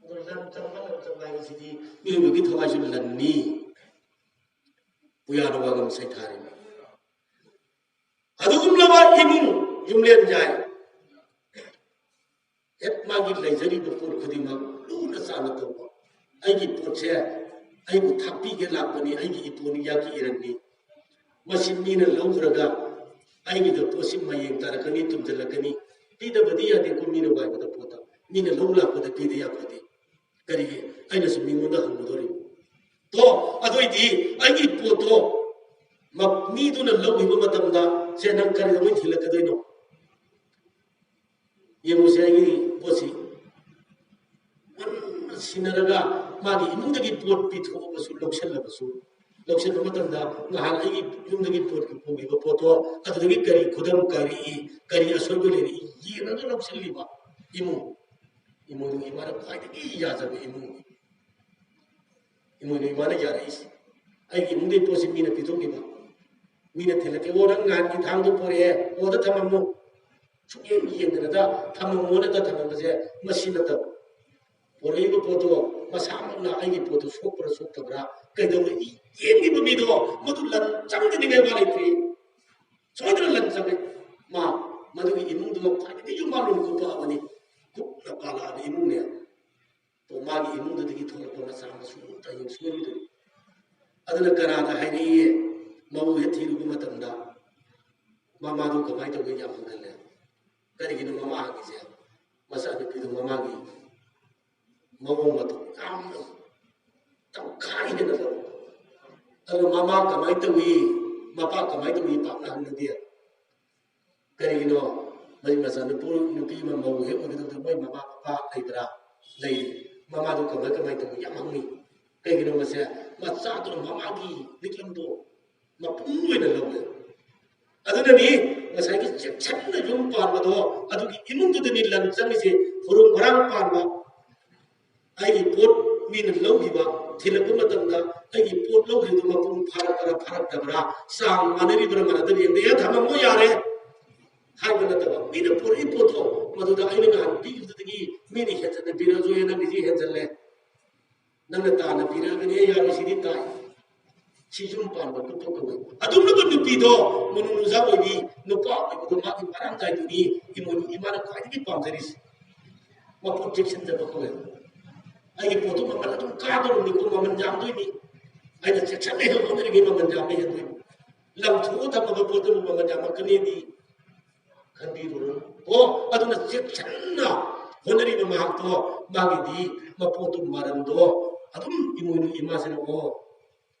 ꯑꯗꯣ ꯂꯟ ꯆꯪꯕ, ꯂꯟ ꯆꯪꯕ ꯍꯥꯏꯕꯁꯤꯗꯤ ꯃꯤꯑꯣꯏꯕꯒꯤ ꯊꯋꯥꯏꯁꯨ ꯂꯟꯅꯤ꯫ ꯄꯨꯌꯥꯅ ꯋꯥꯉꯝ ꯁꯩꯊꯥꯔꯤꯕ꯫ ꯑꯗꯨꯒꯨꯝꯂꯕ ꯏꯃꯨꯡ ꯌꯨꯝꯂꯦꯟ ꯌꯥꯏ꯫ ꯍꯦꯛ ꯃꯥꯒꯤ ꯂꯩꯖꯔꯤꯕ ꯄꯣꯠ ꯈꯨꯗꯤꯡꯃꯛ ꯂꯨꯅ ꯆꯥꯟꯅ ꯇꯧꯕ꯫ ꯑꯩꯒꯤ ꯄꯣꯠꯁꯦ ꯑꯩꯕꯨ ꯊꯥꯛꯄꯤꯒꯦ ꯂꯥꯛꯄꯅꯤ, ꯑꯩꯒꯤ ꯏꯄꯨꯅꯤ, ꯌꯥꯛꯀꯤ ꯏꯔꯟꯅꯤ꯫ ꯃꯁꯤ ꯃꯤꯅ ꯂꯧꯈ꯭ꯔꯒ ꯑꯩꯒꯤꯗ ꯄꯣꯠꯁꯤ ꯃꯌꯦꯡ ꯇꯥꯔꯛꯀꯅꯤ, ꯇꯨꯝꯁꯤꯜꯂꯛꯀꯅꯤ꯫ ꯄꯤꯗꯕꯗꯤ ꯌꯥꯗꯦꯀꯣ, ꯃꯤꯅ ꯋꯥꯏꯕꯗ ꯄꯣꯠꯇ꯫ ꯃꯤꯅ ꯂꯧ ꯂꯥꯛꯄꯗ ꯄꯤꯗ ꯌꯥꯄꯣꯠꯇꯦ꯫ ꯀꯔꯤꯒꯤ? ꯑꯩꯅꯁꯨ ꯃꯤꯉꯣꯟꯗ ꯍꯪꯒꯗꯧꯔꯤꯕ꯫ ꯇꯣ, ꯑꯗꯨꯏꯗꯤ ꯑꯩꯒꯤ ꯄꯣꯠꯇꯣ ꯃ-, ꯃꯤꯗꯨꯅ ꯂꯧꯈꯤꯕ ꯃꯇꯝꯗ, "ꯁꯦ, ꯅꯪ ꯀꯔꯤꯗꯧꯉꯩ ꯊꯤꯜꯂꯛꯀꯗꯣꯏꯅꯣ?" ꯌꯦꯡꯉꯨꯁꯦ, ꯑꯩꯒꯤ ꯄꯣꯠꯁꯤ ꯃꯨꯟꯅ ꯁꯤꯟꯅꯔꯒ ꯃꯥꯒꯤ ꯏꯃꯨꯡꯗꯒꯤ ꯄꯣꯠ ꯄꯤꯊꯣꯛꯑꯕꯁꯨ, ꯂꯧꯁꯤꯜꯂꯕꯁꯨ, ꯂꯧꯁꯤꯟꯕ ꯃꯇꯝꯗ ꯉꯍꯥꯟ ꯑꯩꯒꯤ ꯌꯨꯝꯗꯒꯤ ꯄꯣꯠ ꯄꯨꯈꯤꯕ ꯄꯣꯠꯇꯣ ꯑꯗꯨꯗꯒꯤ ꯀꯔꯤ ꯈꯨꯗꯝ ꯀꯔꯤ, ꯀꯔꯤ ꯑꯁꯣꯏꯕ ꯂꯩꯔꯤ ꯌꯦꯡꯉꯒ ꯂꯧꯁꯤꯜꯂꯤꯕ ꯏꯃꯨꯡ, ꯏꯃꯨꯡꯗꯨꯒꯤ ꯏꯃꯥꯅ ꯈ꯭ꯋꯥꯏꯗꯒꯤ ꯌꯥꯖꯕ ꯏꯃꯨꯡꯅꯤ꯫ ꯏꯃꯣꯏꯅꯨ ꯏꯃꯥꯅ ꯌꯥꯔꯛꯏꯁꯦ꯫ ꯑꯩꯒꯤ ꯏꯃꯨꯡꯗꯒꯤ ꯄꯣꯠꯁꯤ ꯃꯤꯅ ꯄꯤꯊꯣꯛꯈꯤꯕ, ꯃꯤꯅ ꯊꯤꯜꯂꯛꯀꯦ, "ꯑꯣ, ꯅꯪ ꯅꯍꯥꯟꯒꯤ ꯊꯥꯡꯗꯣ ꯄꯣꯔꯛꯑꯦ, ꯑꯣꯗ ꯊꯝꯃꯝꯃꯨ", ꯁꯨꯛꯌꯦꯡ ꯌꯦꯡꯗꯅꯗ ꯊꯝꯃꯝꯃꯣꯅꯗ ꯊꯝꯃꯝꯕꯁꯦ ꯃꯁꯤ ꯅꯠꯇꯕ꯫ ꯄꯣꯔꯛꯏꯕ ꯄꯣꯠꯇꯣ ꯃꯁꯥꯃꯛꯅ ꯑꯩꯒꯤ ꯄꯣꯠꯇꯨ ꯁꯣꯛꯄ꯭ꯔꯥ ꯁꯣꯛꯇꯕ꯭ꯔꯥ ꯀꯩꯗꯧꯔꯦ ꯌꯦꯡꯉꯤꯕ ꯃꯤꯗꯣ ꯃꯗꯨ ꯂꯟ ꯆꯪꯗꯅꯤꯡꯉꯥꯏ ꯋꯥ ꯂꯩꯇ꯭ꯔꯦ꯫ ꯁꯣꯏꯗꯅ ꯂꯟ ꯆꯪꯉꯦ꯫ ꯃꯥ ꯃꯗꯨꯒꯤ ꯏꯃꯨꯡꯗꯨꯃ ꯈ꯭ꯋꯥꯏꯗꯒꯤ ꯌꯨꯝ ꯃꯥꯂꯣꯝ ꯀꯨꯞꯄꯛꯑꯕꯅꯤ, ꯀꯨꯞꯅ ꯄꯥꯜꯂꯛꯑꯕ ꯏꯃꯨꯡꯅꯦ꯫ ꯇꯣ, ꯃꯥꯒꯤ ꯏꯃꯨꯡꯗꯨꯗꯒꯤ ꯊꯣꯛꯂꯛꯄ ꯃꯆꯥ ꯃꯁꯨ ꯑꯃꯇ ꯌꯦꯡꯁꯤꯟꯕꯤꯗꯨꯅꯤ꯫ ꯑꯗꯨꯅ ꯀꯅꯥꯗ ꯍꯥꯏꯔꯛꯏ? ꯃꯧ ꯍꯦꯛ ꯊꯤꯔꯨꯕ ꯃꯇꯝꯗ ꯃꯃꯥꯗꯨ ꯀꯃꯥꯏꯅ ꯇꯧꯒꯦ? ꯌꯥꯝ ꯍꯪꯒꯜꯂꯦ꯫ ꯀꯔꯤꯒꯤꯅꯣ ꯃꯃꯥ ꯍꯪꯉꯤꯁꯦ? ꯃꯆꯥꯅꯨꯄꯤꯗꯨ ꯃꯃꯥꯒꯤ ꯃꯑꯣꯡ ꯃꯇꯧ ꯌꯥꯝꯅ ꯇꯧꯈꯥꯏꯗꯅ ꯇꯧ꯫ ꯑꯗꯨ ꯃꯃꯥ ꯀꯃꯥꯏꯅ ꯇꯧꯏ, ꯃꯄꯥ ꯀꯃꯥꯏꯅ ꯇꯧꯏ ꯄꯥꯛꯅ ꯍꯪꯅꯗꯦ꯫ ꯀꯔꯤꯒꯤꯅꯣ? ꯃꯔꯤ ꯃꯆꯥ ꯅꯨꯄꯨ-, ꯅꯨꯄꯤ ꯑꯃ ꯃꯧ ꯍꯦꯛ ꯑꯣꯏꯒꯗꯕꯗ ꯃꯣꯏ ꯃꯃꯥ ꯃꯄꯥ ꯂꯩꯕ꯭ꯔꯥ? ꯂꯩꯔꯤ꯫ ꯃꯃꯥꯗꯨ ꯀꯃꯥꯏ, ꯀꯃꯥꯏ ꯇꯧꯏ ꯌꯥꯝ ꯍꯪꯉꯤ꯫ ꯀꯩꯒꯤꯅꯣ ꯃꯁꯦ? ꯃꯆꯥꯗꯨꯅ ꯃꯃꯥꯒꯤ ꯂꯤꯛꯂꯝꯗꯣ ꯃꯄꯨꯡ ꯑꯣꯏꯅ ꯂꯧꯋꯦ꯫ ꯑꯗꯨꯅꯅꯤ ꯉꯁꯥꯏꯒꯤ ꯆꯦꯛꯁꯤꯟꯅ ꯌꯨꯝ ꯄꯥꯟꯕꯗꯣ, ꯑꯗꯨꯒꯤ ꯏꯃꯨꯡꯗꯨꯗꯅꯤ ꯂꯟ ꯆꯪꯉꯤꯁꯦ, ꯍꯨꯔꯨꯝ ꯍꯨꯔꯥꯡ ꯄꯥꯟꯕ꯫ ꯑꯩꯒꯤ ꯄꯣꯠ ꯃꯤꯅ ꯂꯧꯈꯤꯕ, ꯊꯤꯜꯂꯛꯄ ꯃꯇꯝꯗ ꯑꯩꯒꯤ ꯄꯣꯠ ꯂꯧꯈꯤꯕꯗꯨ ꯃꯄꯨꯡ ꯐꯥꯔꯛꯄ꯭ꯔꯥ ꯐꯥꯔꯛꯇꯕ꯭ꯔꯥ, ꯆꯥꯡ ꯃꯥꯟꯅꯔꯤꯕ꯭ꯔꯥ ꯃꯥꯟꯅꯗꯕ꯭ꯔꯥ ꯌꯦꯡꯗꯦ, "ꯑꯦ, ꯊꯝꯃꯝꯃꯣ, ꯌꯥꯔꯦ" ꯍꯥꯏꯕ ꯅꯠꯇꯕ, ꯃꯤꯅ ꯄꯨꯔꯛꯏ ꯄꯣꯠꯇꯣ ꯃꯗꯨꯗ ꯑꯩꯅ ꯅꯍꯥꯟ ꯄꯤꯈꯤꯕꯗꯨꯗꯒꯤ ꯃꯤꯅ ꯍꯦꯟꯖꯟꯅ ꯄꯤꯔꯛꯑꯁꯨ, "ꯑꯦ, ꯅꯪꯒꯤꯁꯤ ꯍꯦꯟꯖꯜꯂꯦ, ꯅꯪꯅ ꯇꯥꯅ ꯄꯤꯔꯛꯑꯕꯅꯤ, ꯌꯥꯔꯣꯏ, ꯁꯤꯗꯤ ꯇꯥꯏ"꯫ ꯁꯤ ꯌꯨꯝ ꯄꯥꯟꯕ ꯈꯣꯠꯄ ꯀꯧꯋꯦ꯫ ꯑꯗꯨꯝꯅꯕꯨ ꯅꯨꯄꯤꯗꯣ ꯃꯅꯨꯡ ꯅꯨꯡꯖꯥ ꯑꯣꯏꯕꯤ, ꯅꯨꯄꯥ ꯑꯣꯏꯕꯗꯣ ꯃꯥꯒꯤ ꯃꯔꯥꯡ ꯀꯥꯏꯗꯨꯅꯤ ꯏꯃꯣꯏꯅꯨ ꯏꯃꯥꯅ ꯈ꯭ꯋꯥꯏꯗꯒꯤ ꯄꯥꯝꯖꯔꯤꯁꯦ꯫ ꯃꯄꯣꯠ ꯆꯦꯛꯁꯤꯟꯖꯕ ꯀꯧꯋꯦ꯫ ꯑꯩꯒꯤ ꯄꯣꯠꯇꯨ ꯃꯃꯜ ꯑꯗꯨꯝ ꯀꯥꯗꯧꯔꯕꯅꯤꯀꯣ, ꯃꯃꯜ ꯌꯥꯝꯗꯣꯏꯅꯤ꯫ ꯑꯩꯅ ꯆꯦꯛꯁꯤꯟꯅ ꯍꯦꯛ ꯍꯣꯠꯅꯔꯤꯉꯩ ꯃꯃꯜ ꯌꯥꯝꯕ ꯍꯦꯟꯗꯣꯏꯅꯤ꯫ ꯂꯪꯊꯣꯛꯑ ꯊꯝꯃꯕ ꯄꯣꯠꯇꯨꯕꯨ ꯃꯃꯜ ꯌꯥꯝꯃꯛꯀꯅꯤꯗꯤ ꯈꯟꯕꯤꯔꯨꯔꯅꯨ꯫ ꯑꯣ, ꯑꯗꯨꯅ ꯆꯦꯛꯁꯤꯟꯅ ꯍꯣꯠꯅꯔꯤꯕ ꯃꯍꯥꯛꯇꯣ, ꯃꯥꯒꯤꯗꯤ ꯃꯄꯣꯠꯇꯨ, ꯃꯔꯜꯗꯣ ꯑꯗꯨꯝ ꯏꯃꯣꯏꯅꯨ ꯏꯃꯥꯁꯤꯅ, ꯑꯣ,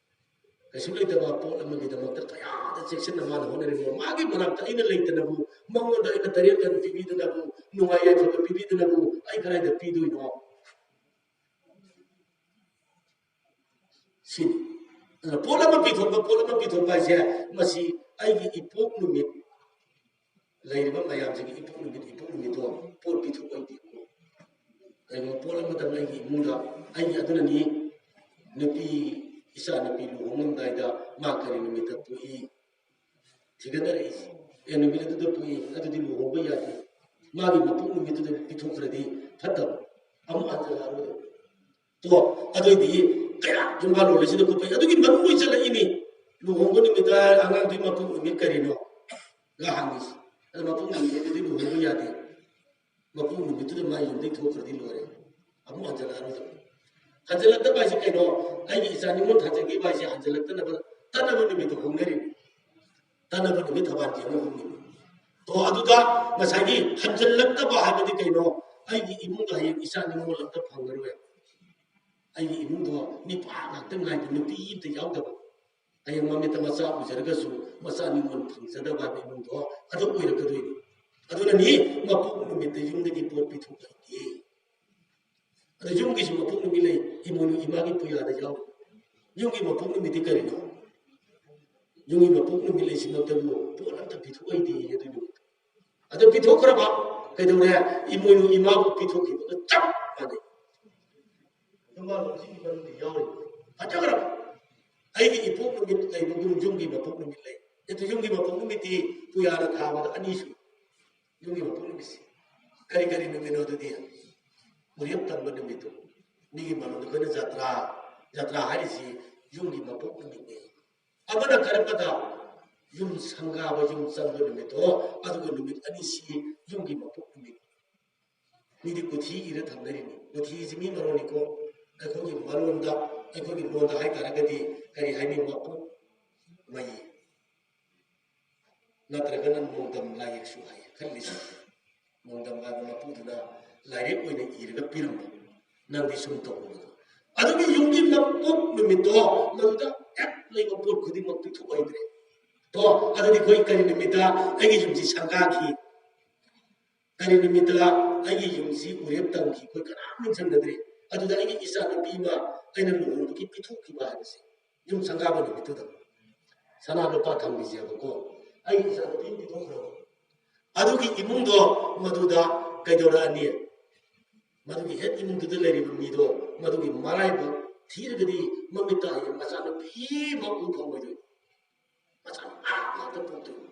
ꯀꯩꯁꯨ ꯂꯩꯇꯕ ꯄꯣꯠ ꯑꯃꯒꯤꯗꯃꯛꯇ ꯀꯌꯥꯗ ꯆꯦꯛꯁꯤꯟꯅ ꯃꯥꯅ ꯍꯣꯠꯅꯔꯤꯕꯅꯣ꯫ ꯃꯥꯒꯤ ꯃꯅꯥꯛꯇ ꯑꯩꯅ ꯂꯩꯇꯅꯕꯨ, ꯃꯉꯣꯟꯗ ꯑꯩꯅ ꯇꯔꯦꯠ ꯀꯟ ꯄꯤꯕꯤꯗꯅꯕꯨ, ꯅꯨꯡꯉꯥꯏ ꯌꯥꯏꯐꯕ ꯄꯤꯕꯤꯗꯅꯕꯨ ꯑꯩ ꯀꯗꯥꯏꯗ ꯄꯤꯗꯣꯏꯅꯣ? ꯁꯤꯅꯤ꯫ ꯑꯗꯨꯅ ꯄꯣꯠ ꯑꯃ ꯄꯤꯊꯣꯛꯄ, ꯄꯣꯠ ꯑꯃ ꯄꯤꯊꯣꯛꯄ ꯍꯥꯏꯁꯦ, ꯃꯁꯤ ꯑꯩꯒꯤ ꯏꯄꯣꯛ ꯅꯨꯃꯤꯠ, ꯂꯩꯔꯤꯕ ꯃꯌꯥꯝꯁꯤꯒꯤ ꯏꯄꯣꯛ ꯅꯨꯃꯤꯠ, ꯏꯄꯣꯛ ꯅꯨꯃꯤꯠꯇꯣ ꯄꯣꯠ ꯄꯤꯊꯣꯛꯄ ꯑꯣꯏꯗꯦꯀꯣ꯫ ꯀꯩꯒꯨꯝꯕ ꯄꯣꯠ ꯑꯃꯇꯪ ꯑꯩꯒꯤ ꯏꯃꯨꯡꯗ, ꯑꯩꯒꯤ, ꯑꯗꯨꯅꯅꯤ ꯅꯨꯄꯤ, ꯏꯆꯥ ꯅꯨꯄꯤ ꯂꯨꯍꯣꯡꯉꯝꯗꯥꯏꯗ ꯃꯥ ꯀꯔꯤ ꯅꯨꯃꯤꯠꯇ ꯄꯣꯛꯏ ꯊꯤꯒꯠꯅꯔꯛꯏꯁꯦ꯫ ꯑꯦ, ꯅꯨꯃꯤꯠ ꯑꯗꯨꯗ ꯄꯣꯛꯏ, ꯑꯗꯨꯗꯤ ꯂꯨꯍꯣꯡꯕ ꯌꯥꯗꯦ꯫ ꯃꯥꯒꯤ ꯃꯄꯣꯛ ꯅꯨꯃꯤꯠꯇꯨꯗ ꯄꯤꯊꯣꯛꯈ꯭ꯔꯗꯤ ꯐꯠꯇꯕ, ꯑꯃꯨꯛ ꯍꯟꯖꯜꯂꯛꯑꯔꯣꯏꯗꯕ꯫ ꯇꯣ, ꯑꯗꯨꯏꯗꯤ ꯀꯌꯥ ꯌꯨꯝꯕꯥꯜ ꯂꯣꯜꯂꯤꯁꯤꯗ ꯈꯨꯠꯄꯩ? ꯑꯗꯨꯒꯤ ꯃꯔꯨ ꯑꯣꯏꯁꯜꯂꯛꯏꯅꯤ꯫ ꯂꯨꯍꯣꯡꯕ ꯅꯨꯃꯤꯠꯇ ꯑꯉꯥꯡꯗꯨꯒꯤ ꯃꯄꯣꯛ ꯅꯨꯃꯤꯠ ꯀꯔꯤꯅꯣ? ꯒ ꯍꯪꯉꯤꯁꯤ꯫ ꯑꯗ ꯃꯄꯣꯛ ꯅꯨꯃꯤꯠꯇꯨꯗꯤ ꯂꯨꯍꯣꯡꯕ ꯌꯥꯗꯦ꯫ ꯃꯄꯣꯛ ꯅꯨꯃꯤꯠꯇꯨꯗ ꯃꯥ ꯌꯨꯝꯗꯩ ꯊꯣꯛꯈ꯭ꯔꯗꯤ ꯂꯣꯏꯔꯦ꯫ ꯑꯃꯨꯛ ꯍꯟꯖꯜꯂꯛꯑꯔꯣꯏꯗꯕ꯫ ꯍꯟꯖꯜꯂꯛꯇꯕ ꯍꯥꯏꯁꯦ ꯀꯩꯅꯣ? ꯑꯩꯒꯤ ꯏꯆꯥ ꯅꯤꯉꯣꯜ ꯊꯥꯖꯒꯤꯕ ꯍꯥꯏꯁꯦ ꯍꯟꯖꯜꯂꯛꯇꯅꯕ, ꯇꯠꯅꯕ ꯅꯨꯃꯤꯠꯇ ꯍꯣꯡꯅꯔꯤꯅꯤ꯫ ꯇꯠꯅꯕ ꯅꯨꯃꯤꯠ ꯊꯧꯕꯥꯜ ꯊꯦꯡꯅ ꯍꯣꯡꯅꯤꯡꯉꯤ꯫ ꯇꯣ, ꯑꯗꯨꯗ ꯉꯁꯥꯏꯒꯤ ꯍꯟꯖꯜꯂꯛꯇꯕ ꯍꯥꯏꯕꯗꯤ ꯀꯩꯅꯣ? ꯑꯩꯒꯤ ꯏꯃꯨꯡꯗ ꯍꯌꯦꯡ ꯏꯆꯥ ꯅꯤꯉꯣꯜ ꯑꯝꯇ ꯐꯪꯉꯔꯣꯏ꯫ ꯑꯩꯒꯤ ꯏꯃꯨꯡꯗꯣ ꯅꯤꯄꯥ ꯉꯥꯛꯇ ꯉꯥꯏꯕ, ꯅꯨꯄꯤ ꯑꯝꯇ ꯌꯥꯎꯗꯕ꯫ ꯍꯌꯦꯡ ꯃꯃꯤꯠꯇ ꯃꯆꯥ ꯎꯖꯔꯒꯁꯨ ꯃꯆꯥ ꯅꯤꯉꯣꯜ ꯐꯪꯖꯗꯕ ꯍꯥꯏꯕ ꯏꯃꯨꯡꯗꯣ ꯑꯗꯨ ꯑꯣꯏꯔꯛꯀꯗꯣꯏꯅꯤ꯫ ꯑꯗꯨꯅꯅꯤ ꯃꯄꯣꯛ ꯅꯨꯃꯤꯠꯇ ꯌꯨꯝꯗꯒꯤ ꯄꯣꯠ ꯄꯤꯊꯣꯛꯍꯟꯗꯦ꯫ ꯑꯗ ꯌꯨꯝꯒꯤꯁꯨ ꯃꯄꯣꯛ ꯅꯨꯃꯤꯠ ꯂꯩ, ꯏꯃꯣꯏꯅꯨ ꯏꯃꯥꯒꯤ ꯄꯨꯌꯥꯗ ꯌꯥꯎꯔꯤ꯫ ꯌꯨꯝꯒꯤ ꯃꯄꯣꯛ ꯅꯨꯃꯤꯠꯇꯤ ꯀꯔꯤꯅꯣ? ꯌꯨꯝꯒꯤ ꯃꯄꯣꯛ ꯅꯨꯃꯤꯠ ꯂꯩꯁꯤꯃꯛꯇꯕꯨ ꯄꯣꯠ ꯑꯝꯇ ꯄꯤꯊꯣꯛꯑꯣꯏꯗꯦ ꯑꯗꯨ ꯅꯨꯃꯤꯠꯇ꯫ ꯑꯗꯨ ꯄꯤꯊꯣꯛꯈ꯭ꯔꯕ ꯀꯩꯗꯧꯔꯦ? ꯏꯃꯣꯏꯅꯨ ꯏꯃꯥꯕꯨ ꯄꯤꯊꯣꯛꯈꯤꯕꯒ ꯆꯞ ꯃꯥꯟꯅꯩ꯫ ꯌꯨꯝꯕꯥꯜ ꯂꯣꯟꯁꯤꯒꯤ ꯃꯅꯨꯡꯗ ꯌꯥꯎꯔꯤꯕ ꯐꯖꯈ꯭ꯔꯕ ꯑꯩꯒꯤ ꯏꯄꯣꯛ ꯅꯨꯃꯤꯠ ꯂꯩꯕꯒꯨꯝ ꯌꯨꯝꯒꯤ ꯃꯄꯣꯛ ꯅꯨꯃꯤꯠ ꯂꯩ꯫ ꯑꯗꯨ ꯌꯨꯝꯒꯤ ꯃꯄꯣꯛ ꯅꯨꯃꯤꯠꯇꯤ ꯄꯨꯌꯥꯅ ꯊꯥꯕꯗ ꯑꯅꯤ ꯁꯨꯏ꯫ ꯌꯨꯝꯒꯤ ꯃꯄꯣꯛ ꯅꯨꯃꯤꯠꯁꯤ ꯀꯔꯤ ꯀꯔꯤ ꯅꯨꯃꯤꯠꯅꯣ? ꯑꯗꯨꯗꯤ ꯎꯔꯦꯞ ꯇꯝꯕ ꯅꯨꯃꯤꯠꯇꯣ꯫ ꯃꯤꯒꯤ ꯃꯔꯣꯟꯗ ꯑꯩꯈꯣꯏꯅ ꯖꯇ꯭ꯔꯥ, ꯖꯇ꯭ꯔꯥ ꯍꯥꯏꯔꯤꯁꯤ ꯌꯨꯝꯒꯤ ꯃꯄꯣꯛ ꯅꯨꯃꯤꯠꯅꯦ꯫ ꯑꯃꯅ ꯀꯔꯝꯕꯗ? ꯌꯨꯝ ꯁꯪꯒꯥꯕ, ꯌꯨꯝ ꯆꯪꯕ ꯅꯨꯃꯤꯠꯇꯣ꯫ ꯑꯗꯨꯒ ꯅꯨꯃꯤꯠ ꯑꯅꯤꯁꯤ ꯌꯨꯝꯒꯤ ꯃꯄꯣꯛ ꯅꯨꯃꯤꯠ꯫ ꯃꯤꯗꯤ ꯀꯨꯊꯤ ꯏꯔ ꯊꯝꯅꯔꯤꯅꯤ꯫ ꯀꯨꯊꯤꯁꯤ ꯃꯤ ꯃꯔꯣꯟꯅꯤꯀꯣ, ꯑꯩꯈꯣꯏꯒꯤ ꯃꯔꯣꯟꯗ, ꯑꯩꯈꯣꯏꯒꯤ ꯂꯣꯟꯗ ꯍꯥꯏꯇꯥꯔꯒꯗꯤ ꯀꯔꯤ ꯍꯥꯏꯅꯤ? ꯃꯄꯣꯛ ꯃꯩ꯫ ꯅꯠꯇ꯭ꯔꯒꯅ ꯅꯣꯡꯗꯝ ꯂꯥꯏꯌꯦꯛꯁꯨ ꯍꯥꯏ ꯈꯜꯂꯤꯁꯦ꯫ ꯅꯣꯡꯗꯝ ꯍꯥꯏꯕ ꯃꯄꯨꯗꯨꯅ ꯂꯥꯏꯔꯤꯛ ꯑꯣꯏꯅ ꯏꯔꯒ ꯄꯤꯔꯝꯕ꯫ ꯅꯪꯗꯤ ꯁꯨꯝ ꯇꯧꯕꯗꯣ꯫ ꯑꯗꯨꯒꯤ ꯌꯨꯝꯒꯤ ꯃꯄꯣꯛ ꯅꯨꯃꯤꯠꯇꯣ ꯃꯗꯨꯗ ꯍꯦꯛ ꯂꯩꯕ ꯄꯣꯠ ꯈꯨꯗꯤꯡꯃꯛ ꯄꯤꯊꯣꯛꯑꯣꯏꯗ꯭ꯔꯦ꯫ ꯇꯣ, ꯑꯗꯨꯗꯤ ꯑꯩꯈꯣꯏ ꯀꯔꯤ ꯅꯨꯃꯤꯠꯇ ꯑꯩꯒꯤ ꯌꯨꯝꯁꯤ ꯁꯪꯒꯥꯈꯤ? ꯀꯔꯤ ꯅꯨꯃꯤꯠꯇ ꯑꯩꯒꯤ ꯌꯨꯝꯁꯤ ꯎꯔꯦꯞ ꯇꯝꯈꯤ? ꯑꯩꯈꯣꯏ ꯀꯅꯥꯝ ꯅꯤꯡꯁꯤꯡꯅꯗ꯭ꯔꯦ꯫ ꯑꯗꯨꯗ ꯑꯩꯒꯤ ꯏꯆꯥꯅꯨꯄꯤ ꯑꯃ ꯑꯩꯅ ꯂꯨꯍꯣꯡꯕꯒꯤ ꯄꯤꯊꯣꯛꯈꯤꯕ ꯍꯥꯏꯕꯁꯦ, ꯌꯨꯝ ꯁꯪꯒꯥꯕ ꯅꯨꯃꯤꯠꯇꯨꯗ ꯁꯅꯥ ꯂꯨꯄꯥ ꯊꯝꯈꯤꯁꯦꯕꯀꯣ, ꯑꯩꯒꯤ ꯏꯆꯥꯅꯨꯄꯤ ꯑꯃ ꯄꯤꯊꯣꯛꯈ꯭ꯔꯕ꯫ ꯑꯗꯨꯒꯤ ꯏꯃꯨꯡꯗꯣ ꯃꯗꯨꯗ ꯀꯩꯗꯧꯔꯛꯑꯅꯤ? ꯃꯗꯨꯒꯤ ꯍꯦꯛ ꯏꯃꯨꯡꯗꯨꯗ ꯂꯩꯔꯤꯕ ꯃꯤꯗꯣ, ꯃꯗꯨꯒꯤ ꯃꯔꯥꯏꯕꯛ ꯊꯤꯔꯒꯗꯤ ꯃꯃꯤꯠꯇ ꯍꯌꯦꯡ ꯃꯆꯥꯅꯨꯄꯤ ꯑꯃ ꯎ ꯐꯪꯉꯣꯏꯗꯣꯏꯅꯤ꯫ ꯃꯆꯥꯅꯨꯄꯥ ꯉꯥꯛꯇ ꯄꯣꯛꯇꯣꯏꯅꯤ꯫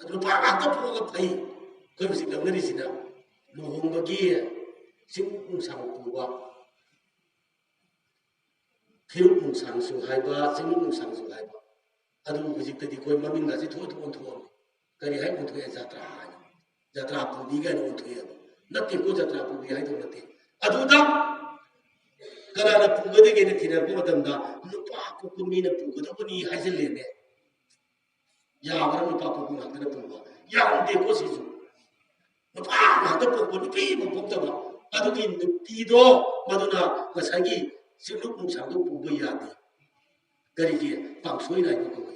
ꯑꯗꯨ ꯅꯨꯄꯥ ꯉꯥꯛꯇ ꯄꯣꯛꯑꯒ ꯐꯩ꯫ ꯑꯩꯈꯣꯏ ꯍꯧꯖꯤꯛ ꯂꯧꯅꯔꯤꯁꯤꯅ ꯂꯨꯍꯣꯡꯕꯒꯤ ꯆꯤꯡ ꯅꯨꯡꯁꯥꯡ ꯄꯨꯕ, ꯐꯤꯔꯨꯛ ꯅꯨꯡꯁꯥꯡꯁꯨ ꯍꯥꯏꯕ, ꯆꯤꯡꯂꯨꯛ ꯅꯨꯡꯁꯥꯡꯁꯨ ꯍꯥꯏꯕ꯫ ꯑꯗꯨꯕꯨ ꯍꯧꯖꯤꯛꯇꯗꯤ ꯑꯩꯈꯣꯏ ꯃꯃꯤꯡꯒꯁꯦ ꯊꯣꯏ ꯊꯣꯏ ꯑꯣꯟꯊꯣꯛꯑꯝꯃꯤ꯫ ꯀꯔꯤ ꯍꯥꯏ ꯑꯣꯟꯊꯣꯛꯑꯦ? ꯖꯥꯇ꯭ꯔꯥ ꯍꯥꯏꯅ꯫ ꯖꯥꯇ꯭ꯔꯥ ꯄꯨꯕꯤ ꯀꯥꯏꯅ ꯑꯣꯟꯊꯣꯛꯑꯦꯕ꯫ ꯅꯠꯇꯦꯀꯣ, ꯖꯥꯇ꯭ꯔꯥ ꯄꯨꯕꯤ ꯍꯥꯏꯗꯧ ꯅꯠꯇꯦ꯫ ꯑꯗꯨꯗ ꯀꯅꯥꯅ ꯄꯨꯒꯗꯒꯦꯅ ꯊꯤꯅꯔꯛꯄ ꯃꯇꯝꯗ ꯅꯨꯄꯥ ꯄꯣꯛꯄ ꯃꯤꯅ ꯄꯨꯒꯗꯕꯅꯤ ꯍꯥꯏꯖꯤꯜꯂꯦꯅꯦ꯫ ꯌꯥꯕ꯭ꯔꯥ ꯅꯨꯄꯥ ꯄꯣꯛꯄ ꯉꯥꯛꯇꯅ ꯄꯨꯕ? ꯌꯥꯔꯝꯗꯦꯀꯣ ꯁꯤꯁꯨ꯫ ꯅꯨꯄꯥ ꯉꯥꯛꯇ ꯄꯣꯛꯄ, ꯅꯨꯄꯤ ꯑꯃ ꯄꯣꯛꯇꯕ꯫ ꯑꯗꯨꯒꯤ ꯅꯨꯄꯤꯗꯣ ꯃꯗꯨꯅ ꯉꯁꯥꯏꯒꯤ ꯆꯤꯡꯂꯨꯛ ꯅꯨꯡꯁꯥꯡꯗꯣ ꯄꯨꯕ ꯌꯥꯗꯦ꯫ ꯀꯔꯤꯒꯤ? ꯄꯥꯡꯁꯣꯏ ꯅꯥꯏꯕ ꯀꯧꯋꯦ꯫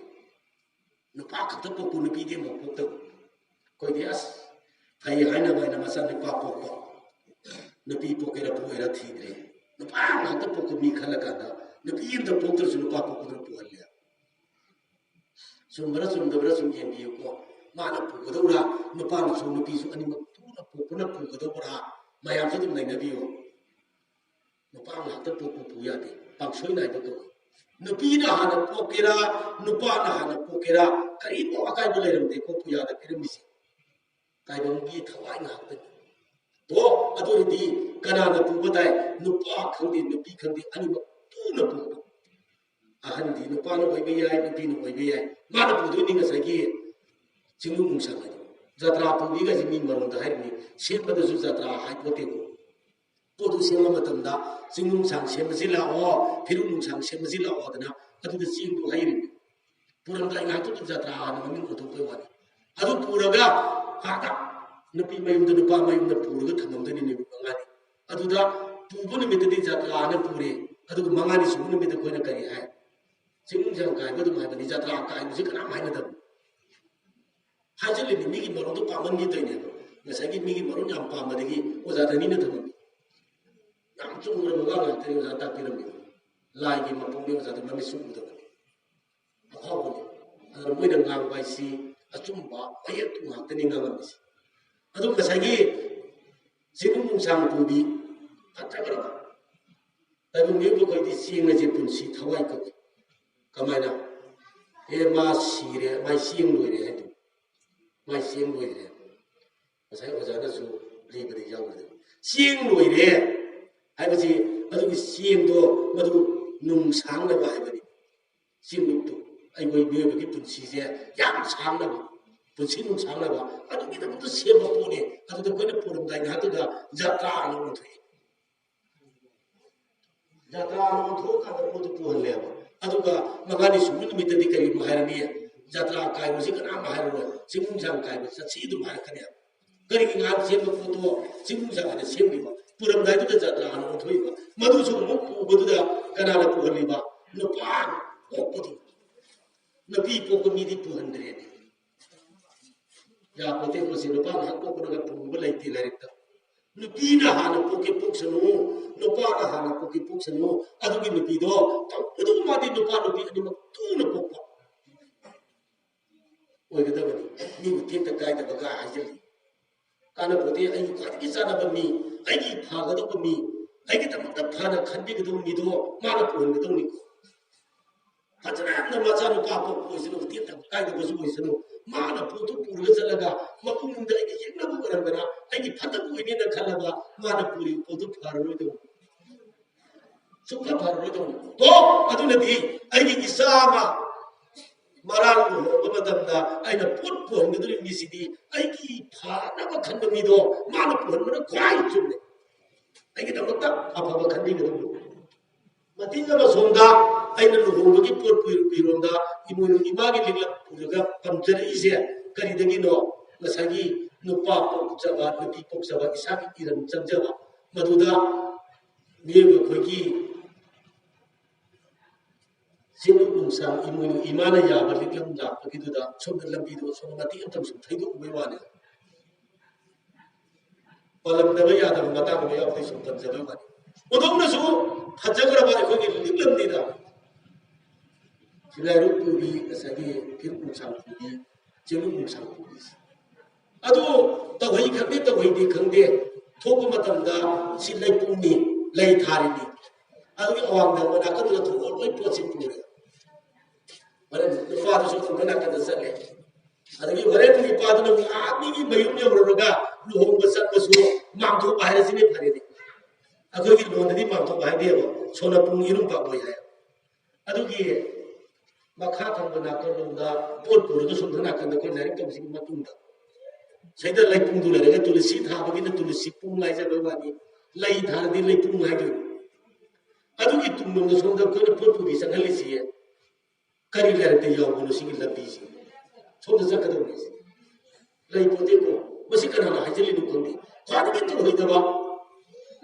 ꯅꯨꯄꯥ ꯈꯛꯇ ꯄꯣꯛꯄ, ꯅꯨꯄꯤꯗꯤ ꯑꯃ ꯄꯣꯛꯇꯕ꯫ ꯑꯩꯈꯣꯏꯗꯤ ꯑꯁ ꯐꯩ ꯍꯥꯏꯅꯕ ꯍꯥꯏꯅ ꯃꯆꯥ ꯅꯨꯄꯥ ꯄꯣꯛꯄ, ꯅꯨꯄꯤ ꯄꯣꯛꯀꯦꯔꯥ ꯄꯣꯛꯑꯣꯏꯔꯥ ꯊꯤꯗ꯭ꯔꯦ꯫ ꯅꯨꯄꯥ ꯉꯥꯛꯇ ꯄꯣꯛꯄ ꯃꯤ ꯈꯜꯂꯀꯥꯟꯗ ꯅꯨꯄꯤ ꯑꯝꯇ ꯄꯣꯛꯇ꯭ꯔꯁꯨ ꯅꯨꯄꯥ ꯄꯣꯛꯄꯗꯨꯅ ꯄꯣꯛꯍꯜꯂꯦ꯫ ꯆꯨꯝꯕ꯭ꯔꯥ ꯆꯨꯝꯗꯕ꯭ꯔꯥ ꯁꯨꯝ ꯌꯦꯡꯕꯤꯌꯨꯀꯣ꯫ ꯃꯥꯅ ꯄꯨꯒꯗꯧꯔꯥ, ꯅꯨꯄꯥꯅꯁꯨ ꯅꯨꯄꯤꯁꯨ ꯑꯅꯤꯃꯛ ꯊꯨꯅ ꯄꯣꯛꯄꯅ ꯄꯨꯒꯗꯧꯕ꯭ꯔꯥ, ꯃꯌꯥꯝꯁꯨ ꯑꯗꯨꯝ ꯅꯩꯅꯕꯤꯌꯨ꯫ ꯅꯨꯄꯥ ꯉꯥꯛꯇ ꯄꯣꯛꯄ ꯄꯨ ꯌꯥꯗꯦ, ꯄꯥꯡꯁꯣꯏ ꯅꯥꯏꯕ ꯀꯧꯏ꯫ ꯅꯨꯄꯤꯅ ꯍꯥꯟꯅ ꯄꯣꯛꯀꯦꯔꯥ, ꯅꯨꯄꯥꯅ ꯍꯥꯟꯅ ꯄꯣꯛꯀꯦꯔꯥ, ꯀꯔꯤꯝꯐꯥꯎ ꯑꯀꯥꯏꯕ ꯂꯩꯔꯝꯗꯦ ꯄꯣꯛꯄ ꯌꯥꯗ ꯄꯤꯔꯝꯃꯤꯁꯦ꯫ ꯇꯥꯏꯕꯪꯒꯤ ꯊꯋꯥꯏ ꯉꯥꯛꯇꯅꯤ꯫ ꯇꯣ, ꯑꯗꯨ ꯑꯣꯏꯔꯗꯤ ꯀꯅꯥꯅ ꯄꯨꯕ ꯇꯥꯏ? ꯅꯨꯄꯥ ꯈꯪꯗꯦ, ꯅꯨꯄꯤ ꯈꯪꯗꯦ, ꯑꯅꯤꯃꯛ ꯊꯨꯅ ꯄꯨꯕ꯫ ꯑꯍꯟꯗꯤ ꯅꯨꯄꯥꯅ ꯑꯣꯏꯕ ꯌꯥꯏ, ꯅꯨꯄꯤꯅ ꯑꯣꯏꯕ ꯌꯥꯏ꯫ ꯃꯥꯅ ꯄꯨꯗꯣꯏꯅꯤ ꯉꯁꯥꯏꯒꯤ ꯆꯤꯡꯅꯨꯡ ꯅꯨꯡꯁꯥꯡ ꯍꯥꯏꯗꯣ꯫ ꯖꯇ꯭ꯔꯥ ꯄꯨꯕꯤꯒꯁꯤ ꯃꯤ ꯃꯔꯣꯟꯗ ꯍꯥꯏꯔꯤꯅꯤ, ꯁꯦꯝꯕꯗꯁꯨ ꯖꯇ꯭ꯔꯥ ꯍꯥꯏꯄꯣꯠꯇꯦꯀꯣ꯫ ꯄꯣꯠꯇꯨ ꯁꯦꯝꯕ ꯃꯇꯝꯗ ꯆꯤꯡꯅꯨꯡ ꯅꯨꯡꯁꯥꯡ ꯁꯦꯝꯕꯁꯤ ꯂꯥꯛꯑꯣ, ꯐꯤꯔꯨꯛ ꯅꯨꯡꯁꯥꯡ ꯁꯦꯝꯕꯁꯤ ꯂꯥꯛꯑꯣ ꯍꯥꯏꯗꯅ ꯑꯗꯨꯗ ꯆꯦꯡꯗꯣ ꯍꯩꯔꯤꯅꯤ꯫ ꯄꯨꯔꯝꯗꯥꯏ ꯉꯥꯏꯍꯥꯛꯇꯨꯗ ꯖꯇ꯭ꯔꯥ ꯍꯥꯏꯅ ꯃꯃꯤꯡ ꯑꯣꯟꯊꯣꯛꯄꯩ ꯋꯥꯅꯤ꯫ ꯑꯗꯨ ꯄꯨꯔꯒ ꯑꯥꯗ ꯅꯨꯄꯤ ꯃꯌꯨꯝꯗ, ꯅꯨꯄꯥ ꯃꯌꯨꯝꯗ ꯄꯨꯔꯒ ꯊꯝꯃꯝꯗꯣꯏꯅꯤ ꯅꯨꯃꯤꯠ ꯃꯉꯥꯅꯤ꯫ ꯑꯗꯨꯗ ꯄꯨꯕ ꯅꯨꯃꯤꯠꯇꯗꯤ ꯖꯇ꯭ꯔꯥꯅ ꯄꯨꯔꯦ, ꯑꯗꯨꯒ ꯃꯉꯥꯅꯤ ꯁꯨꯕ ꯅꯨꯃꯤꯠꯇ ꯑꯩꯈꯣꯏꯅ ꯀꯔꯤ ꯍꯥꯏ? ꯆꯤꯡꯅꯨꯡꯁꯥꯡ ꯀꯥꯏꯕ ꯑꯗꯨꯝ ꯍꯥꯏꯕꯅꯤ, ꯖꯇ꯭ꯔꯥ ꯀꯥꯏꯕꯁꯤ ꯀꯅꯥꯝ ꯍꯥꯏꯅꯗꯕꯅꯤ꯫ ꯍꯥꯏꯖꯤꯜꯂꯤꯅꯤ, ꯃꯤꯒꯤ ꯃꯔꯣꯟꯗꯣ ꯄꯥꯝꯍꯟꯈꯤꯗꯣꯏꯅꯦꯕ꯫ ꯉꯁꯥꯏꯒꯤ ꯃꯤꯒꯤ ꯃꯔꯣꯟ ꯌꯥꯝ ꯄꯥꯝꯕꯗꯒꯤ ꯑꯣꯖꯥ ꯙꯅꯤꯅ ꯊꯝꯃꯝꯃꯤ꯫ ꯌꯥꯝ ꯆꯨꯝꯈ꯭ꯔꯕ ꯋꯥ ꯉꯥꯛꯇꯅꯤ ꯑꯣꯖꯥ ꯇꯥꯛꯄꯤꯔꯝꯃꯤ꯫ ꯂꯥꯏꯒꯤ ꯃꯄꯣꯛꯅꯤ ꯑꯣꯖꯥꯗ ꯃꯃꯤꯠꯁꯨ ꯎꯗꯕꯅꯤ꯫ ꯑꯐꯥꯎꯕꯅꯤ꯫ ꯑꯗꯨꯅ ꯃꯣꯏꯅ ꯉꯥꯡꯕ ꯍꯥꯏꯁꯤ ꯑꯆꯨꯝꯕ ꯃꯌꯦꯛꯇꯨ ꯉꯥꯛꯇꯅꯤ ꯉꯥꯡꯉꯝꯃꯤꯁꯤ꯫ ꯑꯗꯨ ꯉꯁꯥꯏꯒꯤ ꯆꯤꯡꯅꯨꯡ ꯅꯨꯡꯁꯥꯡ ꯄꯨꯕꯤ ꯐꯠꯇ꯭ꯔꯕ? ꯇꯥꯏꯕꯪ ꯃꯤꯑꯣꯏꯕ ꯑꯩꯈꯣꯏꯗꯤ ꯆꯦꯡ ꯑꯁꯦ ꯄꯨꯟꯁꯤ ꯊꯋꯥꯏ ꯀꯧꯏ꯫ ꯀꯃꯥꯏꯅ? ꯑꯦ, ꯃꯥ ꯁꯤꯔꯦ, ꯃꯥꯏ ꯆꯦꯡ ꯂꯣꯏꯔꯦ ꯍꯥꯏꯗꯣ꯫ ꯃꯥꯏ ꯆꯦꯡ ꯂꯣꯏꯔꯦ꯫ ꯉꯁꯥꯏ ꯑꯣꯖꯥꯅꯁꯨ ꯂꯤꯕꯗ ꯌꯥꯎꯕꯗ ꯆꯦꯡ ꯂꯣꯏꯔꯦ ꯍꯥꯏꯕꯁꯤ ꯑꯗꯨꯒꯤ ꯆꯦꯡꯗꯣ ꯃꯗꯨ ꯅꯨꯡ ꯁꯥꯡꯅꯕ ꯍꯥꯏꯕꯅꯤ꯫ ꯆꯦꯡꯂꯨꯛꯇꯨ ꯑꯩꯈꯣꯏ ꯃꯤꯑꯣꯏꯕꯒꯤ ꯄꯨꯟꯁꯤꯁꯦ ꯌꯥꯝ ꯁꯥꯡꯅꯕ, ꯄꯨꯟꯁꯤ ꯅꯨꯡ ꯁꯥꯡꯅꯕ ꯑꯗꯨꯒꯤꯗꯃꯛꯇ ꯁꯦꯝꯕ ꯄꯣꯠꯅꯤ꯫ ꯑꯗꯨꯗ ꯑꯩꯈꯣꯏꯅ ꯄꯨꯔꯝꯗꯥꯏ ꯉꯥꯏꯍꯥꯛꯇꯨꯗ ꯖꯇ꯭ꯔꯥ ꯑꯅ ꯑꯣꯟꯊꯣꯛꯏ꯫ ꯖꯇ꯭ꯔꯥ ꯑꯅ ꯑꯣꯟꯊꯣꯛꯑꯀꯥꯟꯗ ꯄꯣꯠꯇꯨ ꯄꯨꯍꯜꯂꯦꯕ꯫ ꯑꯗꯨꯒ ꯃꯉꯥꯅꯤ ꯁꯨꯕ ꯅꯨꯃꯤꯠꯇꯗꯤ ꯀꯔꯤꯅꯣ ꯍꯥꯏꯔꯅꯤ? ꯖꯇ꯭ꯔꯥ ꯀꯥꯏꯕꯁꯤ ꯀꯅꯥꯝ ꯍꯥꯏꯔꯔꯣꯏ, ꯆꯤꯡꯅꯨꯡꯁꯥꯡ ꯀꯥꯏꯕ ꯆꯠꯁꯤ ꯑꯗꯨꯝ ꯍꯥꯏꯔꯛꯀꯅꯦꯕ꯫ ꯀꯔꯤꯒꯤ ꯉꯥꯏꯍꯥꯛ ꯁꯦꯝꯕ ꯄꯣꯠꯇꯣ ꯆꯤꯡꯅꯨꯡꯁꯥꯡ ꯍꯥꯏꯅ ꯁꯦꯝꯈꯤꯕ? ꯄꯨꯔꯝꯗꯥꯏꯗꯨꯗ ꯖꯇ꯭ꯔꯥ ꯑꯅ ꯑꯣꯟꯊꯣꯛꯏꯕ꯫ ꯃꯗꯨꯁꯨ ꯑꯃꯨꯛ ꯄꯨꯕꯗꯨꯗ ꯀꯅꯥꯅ ꯄꯨꯍꯜꯂꯤꯕ? ꯅꯨꯄꯥ ꯄꯣꯛꯄꯗꯨ꯫ ꯅꯨꯄꯤ ꯄꯣꯛꯄ ꯃꯤꯗꯤ ꯄꯨꯍꯟꯗ꯭ꯔꯦꯅꯦ꯫ ꯌꯥꯄꯣꯠꯇꯦ, ꯃꯁꯤ ꯅꯨꯄꯥ ꯉꯥꯏꯍꯥꯛ ꯄꯣꯛꯄꯅꯒ ꯄꯨꯕ ꯂꯩꯇꯦ ꯂꯥꯏꯔꯤꯛꯇ꯫ ꯅꯨꯄꯤꯅ ꯍꯥꯟꯅ ꯄꯣꯛꯀꯦ ꯄꯣꯛꯁꯅꯨ, ꯅꯨꯄꯥꯅ ꯍꯥꯟꯅ ꯄꯣꯛꯀꯦ ꯄꯣꯛꯁꯅꯨ, ꯑꯗꯨꯒꯤ ꯅꯨꯄꯤꯗꯣ ꯇꯧꯕꯗꯧ ꯃꯥꯗꯤ ꯅꯨꯄꯥ ꯅꯨꯄꯤ ꯑꯅꯤꯃꯛ ꯊꯨꯅ ꯄꯣꯛꯄ꯫ ꯑꯣꯏꯒꯗꯕꯅꯤ꯫ ꯃꯤꯕꯨ ꯇꯦꯛꯇ ꯀꯥꯏꯗꯕꯒ ꯍꯥꯏꯖꯤꯜꯂꯤ꯫ ꯀꯥꯟꯅꯕꯗꯤ ꯑꯩꯒꯤ ꯈ꯭ꯋꯥꯏꯗꯒꯤ ꯆꯥꯟꯅꯕ ꯃꯤ, ꯑꯩꯒꯤ ꯐꯒꯗꯧꯕ ꯃꯤ, ꯑꯩꯒꯤꯗꯃꯛꯇ ꯐꯅ ꯈꯟꯕꯤꯒꯗꯧꯕ ꯃꯤꯗꯣ ꯃꯥꯅ ꯄꯨꯍꯟꯒꯗꯧꯅꯤꯀꯣ꯫ ꯐꯖꯅ ꯌꯥꯝꯅ ꯃꯆꯥꯅꯨꯄꯥ ꯄꯣꯛꯄ ꯑꯣꯏꯁꯅꯨ, ꯇꯦꯛꯇ ꯀꯥꯏꯗꯕꯁꯨ ꯑꯣꯏꯁꯅꯨ, ꯃꯥꯅ ꯄꯣꯠꯇꯨ ꯄꯨꯔꯒ ꯆꯠꯂꯒ ꯃꯄꯨꯡꯗ ꯑꯩꯒꯤ ꯌꯦꯛꯅꯕ ꯑꯣꯏꯔꯝꯗꯅ ꯑꯩꯒꯤ ꯐꯠꯇꯕ ꯑꯣꯏꯅꯦꯅ ꯈꯜꯂꯒ ꯃꯥꯅ ꯄꯨꯔꯤꯕ ꯄꯣꯠꯇꯨ ꯐꯔꯔꯣꯏꯗꯧꯅꯤ꯫ ꯁꯨꯡꯐ ꯐꯔꯔꯣꯏꯗꯧꯅꯤ꯫ ꯇꯣ, ꯑꯗꯨꯅꯗꯤ ꯑꯩꯒꯤ ꯏꯆꯥ ꯑꯃ ꯃꯔꯥꯜ ꯂꯨꯍꯣꯡꯕ ꯃꯇꯝꯗ ꯑꯩꯅ ꯄꯣꯠ ꯄꯨꯍꯟꯒꯗꯧꯔꯤꯕ ꯃꯤꯁꯤꯗꯤ ꯑꯩꯒꯤ ꯐꯅꯕ ꯈꯟꯕ ꯃꯤꯗꯣ ꯃꯥꯅ ꯄꯨꯍꯟꯕꯅ ꯈ꯭ꯋꯥꯏ ꯆꯨꯝꯃꯦ꯫ ꯑꯩꯒꯤꯗꯃꯛꯇ ꯑꯐꯕ ꯈꯟꯕꯤꯒꯗꯧꯕꯅꯤ꯫ ꯃꯇꯤꯛ ꯑꯃ ꯁꯣꯝꯗ ꯑꯩꯅ ꯂꯨꯍꯣꯡꯕꯒꯤ ꯄꯣꯠ ꯄꯨ-, ꯄꯤꯔꯣꯝꯗ ꯏꯃꯣꯏꯅꯨ ꯏꯃꯥꯒꯤ ꯂꯤꯛꯂꯝ ꯄꯨꯔꯒ ꯄꯟꯖꯔꯛꯏꯁꯦ ꯀꯔꯤꯗꯒꯤꯅꯣ? ꯉꯁꯥꯏꯒꯤ ꯅꯨꯄꯥ ꯄꯣꯛꯆꯕ, ꯅꯨꯄꯤ ꯄꯣꯛꯆꯕ, ꯏꯁꯥꯒꯤ ꯏꯔꯟ ꯆꯪꯖꯕ, ꯃꯗꯨꯗ ꯃꯤꯑꯣꯏꯕ ꯑꯩꯈꯣꯏꯒꯤ ꯆꯤꯡꯂꯨꯞ ꯅꯨꯡꯁꯥꯡ ꯏꯃꯣꯏꯅꯨ ꯏꯃꯥꯅ ꯌꯥꯕ ꯂꯤꯛꯂꯝ ꯂꯥꯛꯄꯒꯤꯗꯨꯗ ꯁꯣꯝꯗ ꯂꯝꯕꯤꯗꯣ ꯁꯣꯝꯗ ꯃꯇꯦꯛ ꯑꯃꯇꯪ ꯁꯨꯝ ꯊꯩꯗꯣꯛꯎꯕꯩ ꯋꯥꯅꯤ꯫ ꯄꯜꯂꯝꯗꯕ ꯌꯥꯗꯕ ꯃꯇꯥꯡ ꯑꯃ ꯌꯥꯎꯕꯗꯤ ꯁꯨꯝ ꯄꯟꯖꯕꯩ ꯋꯥꯅꯤ꯫ ꯑꯣꯟꯊꯣꯛꯅꯁꯨ ꯐꯖꯈ꯭ꯔꯕ ꯑꯩꯈꯣꯏꯒꯤ ꯂꯤꯛꯂꯝꯅꯤꯗ꯫ ꯐꯤꯂꯥꯏꯔꯨꯛ ꯄꯨꯕꯤ, ꯉꯁꯥꯏꯒꯤ ꯐꯤꯔꯨꯛ ꯅꯨꯡꯁꯥꯡ ꯄꯨꯕꯤ, ꯆꯤꯡꯂꯨꯞ ꯅꯨꯡꯁꯥꯡ ꯄꯨꯕꯤꯁꯦ꯫ ꯑꯗꯨ ꯇꯧꯍꯩ ꯈꯪꯗꯦ, ꯇꯧꯍꯩꯗꯦ ꯈꯪꯗꯦ, ꯊꯣꯛꯄ ꯃꯇꯝꯗ ꯁꯤ ꯂꯩꯄꯨꯡꯅꯤ, ꯂꯩ ꯊꯥꯔꯤꯅꯤ꯫ ꯑꯗꯨꯒꯤ ꯑꯋꯥꯡꯗ ꯅꯥꯀꯟꯗꯨꯗ ꯊꯣꯛꯑ ꯂꯣꯏ ꯄꯣꯠꯁꯤ ꯄꯨꯔꯦ꯫ ꯍꯣꯔꯦꯟ ꯅꯨꯄꯥꯗꯨꯁꯨ ꯊꯣꯡꯕ ꯅꯥꯀꯟꯗ ꯆꯠꯂꯦ꯫ ꯑꯗꯒꯤ ꯍꯣꯔꯦꯟ ꯅꯨꯄꯥꯗꯨꯅ ꯑꯥ ꯃꯤꯒꯤ ꯃꯌꯨꯝ ꯌꯧꯔꯨꯔꯒ ꯂꯨꯍꯣꯡꯕ ꯆꯠꯄꯁꯨ ꯃꯥꯡꯊꯣꯛꯄ ꯍꯥꯏꯔꯁꯤꯅꯦ, ꯐꯔꯦꯅꯦ꯫ ꯑꯩꯈꯣꯏꯒꯤ ꯂꯣꯟꯗꯗꯤ ꯃꯥꯡꯊꯣꯛꯄ ꯍꯥꯏꯗꯦꯕ, ꯁꯣꯟꯅ ꯄꯨꯡ ꯏꯔꯨꯝ ꯄꯥꯛꯂꯣꯏ ꯍꯥꯏ꯫ ꯑꯗꯨꯒꯤ ꯃꯈꯥ ꯊꯪꯕ ꯅꯥꯀꯜꯂꯣꯝꯗ ꯄꯣꯠ ꯄꯨꯔꯒ ꯁꯣꯝꯗ ꯅꯥꯀꯟꯗ ꯑꯩꯈꯣꯏ ꯂꯥꯏꯔꯤꯛ ꯇꯝꯕꯁꯤꯒꯤ ꯃꯇꯨꯡꯗ ꯁꯤꯗ ꯂꯩꯄꯨꯡꯗꯨ ꯂꯩꯔꯒ ꯇꯨꯂꯁꯤ ꯊꯥꯕꯒꯤꯅ ꯇꯨꯂꯁꯤ ꯄꯨꯡ ꯍꯥꯏꯖꯕꯩ ꯋꯥꯅꯤ, ꯂꯩ ꯊꯥꯔꯗꯤ ꯂꯩꯄꯨꯡ ꯍꯥꯏꯗꯣꯏꯅꯤ꯫ ꯑꯗꯨꯒꯤ ꯇꯨꯡꯂꯣꯝꯗ ꯁꯣꯝꯗ ꯑꯩꯈꯣꯏꯅ ꯄꯣꯠ ꯄꯨꯕꯤ ꯆꯪꯍꯜꯂꯤꯁꯤ ꯀꯔꯤ ꯂꯥꯏꯔꯤꯛꯇ ꯌꯥꯎꯕꯅꯣ ꯁꯤꯒꯤ ꯂꯝꯕꯤꯁꯦ? ꯁꯣꯝꯗ ꯆꯠꯀꯗꯧꯕꯅꯤ꯫ ꯂꯩ ꯄꯣꯠꯇꯦꯀꯣ꯫ ꯃꯁꯤ ꯀꯅꯥꯅ ꯍꯥꯏꯖꯤꯜꯂꯤꯅꯣ ꯈꯪꯗꯦ꯫ ꯈ꯭ꯋꯥꯏꯗꯒꯤ ꯇꯧꯍꯩꯗꯕ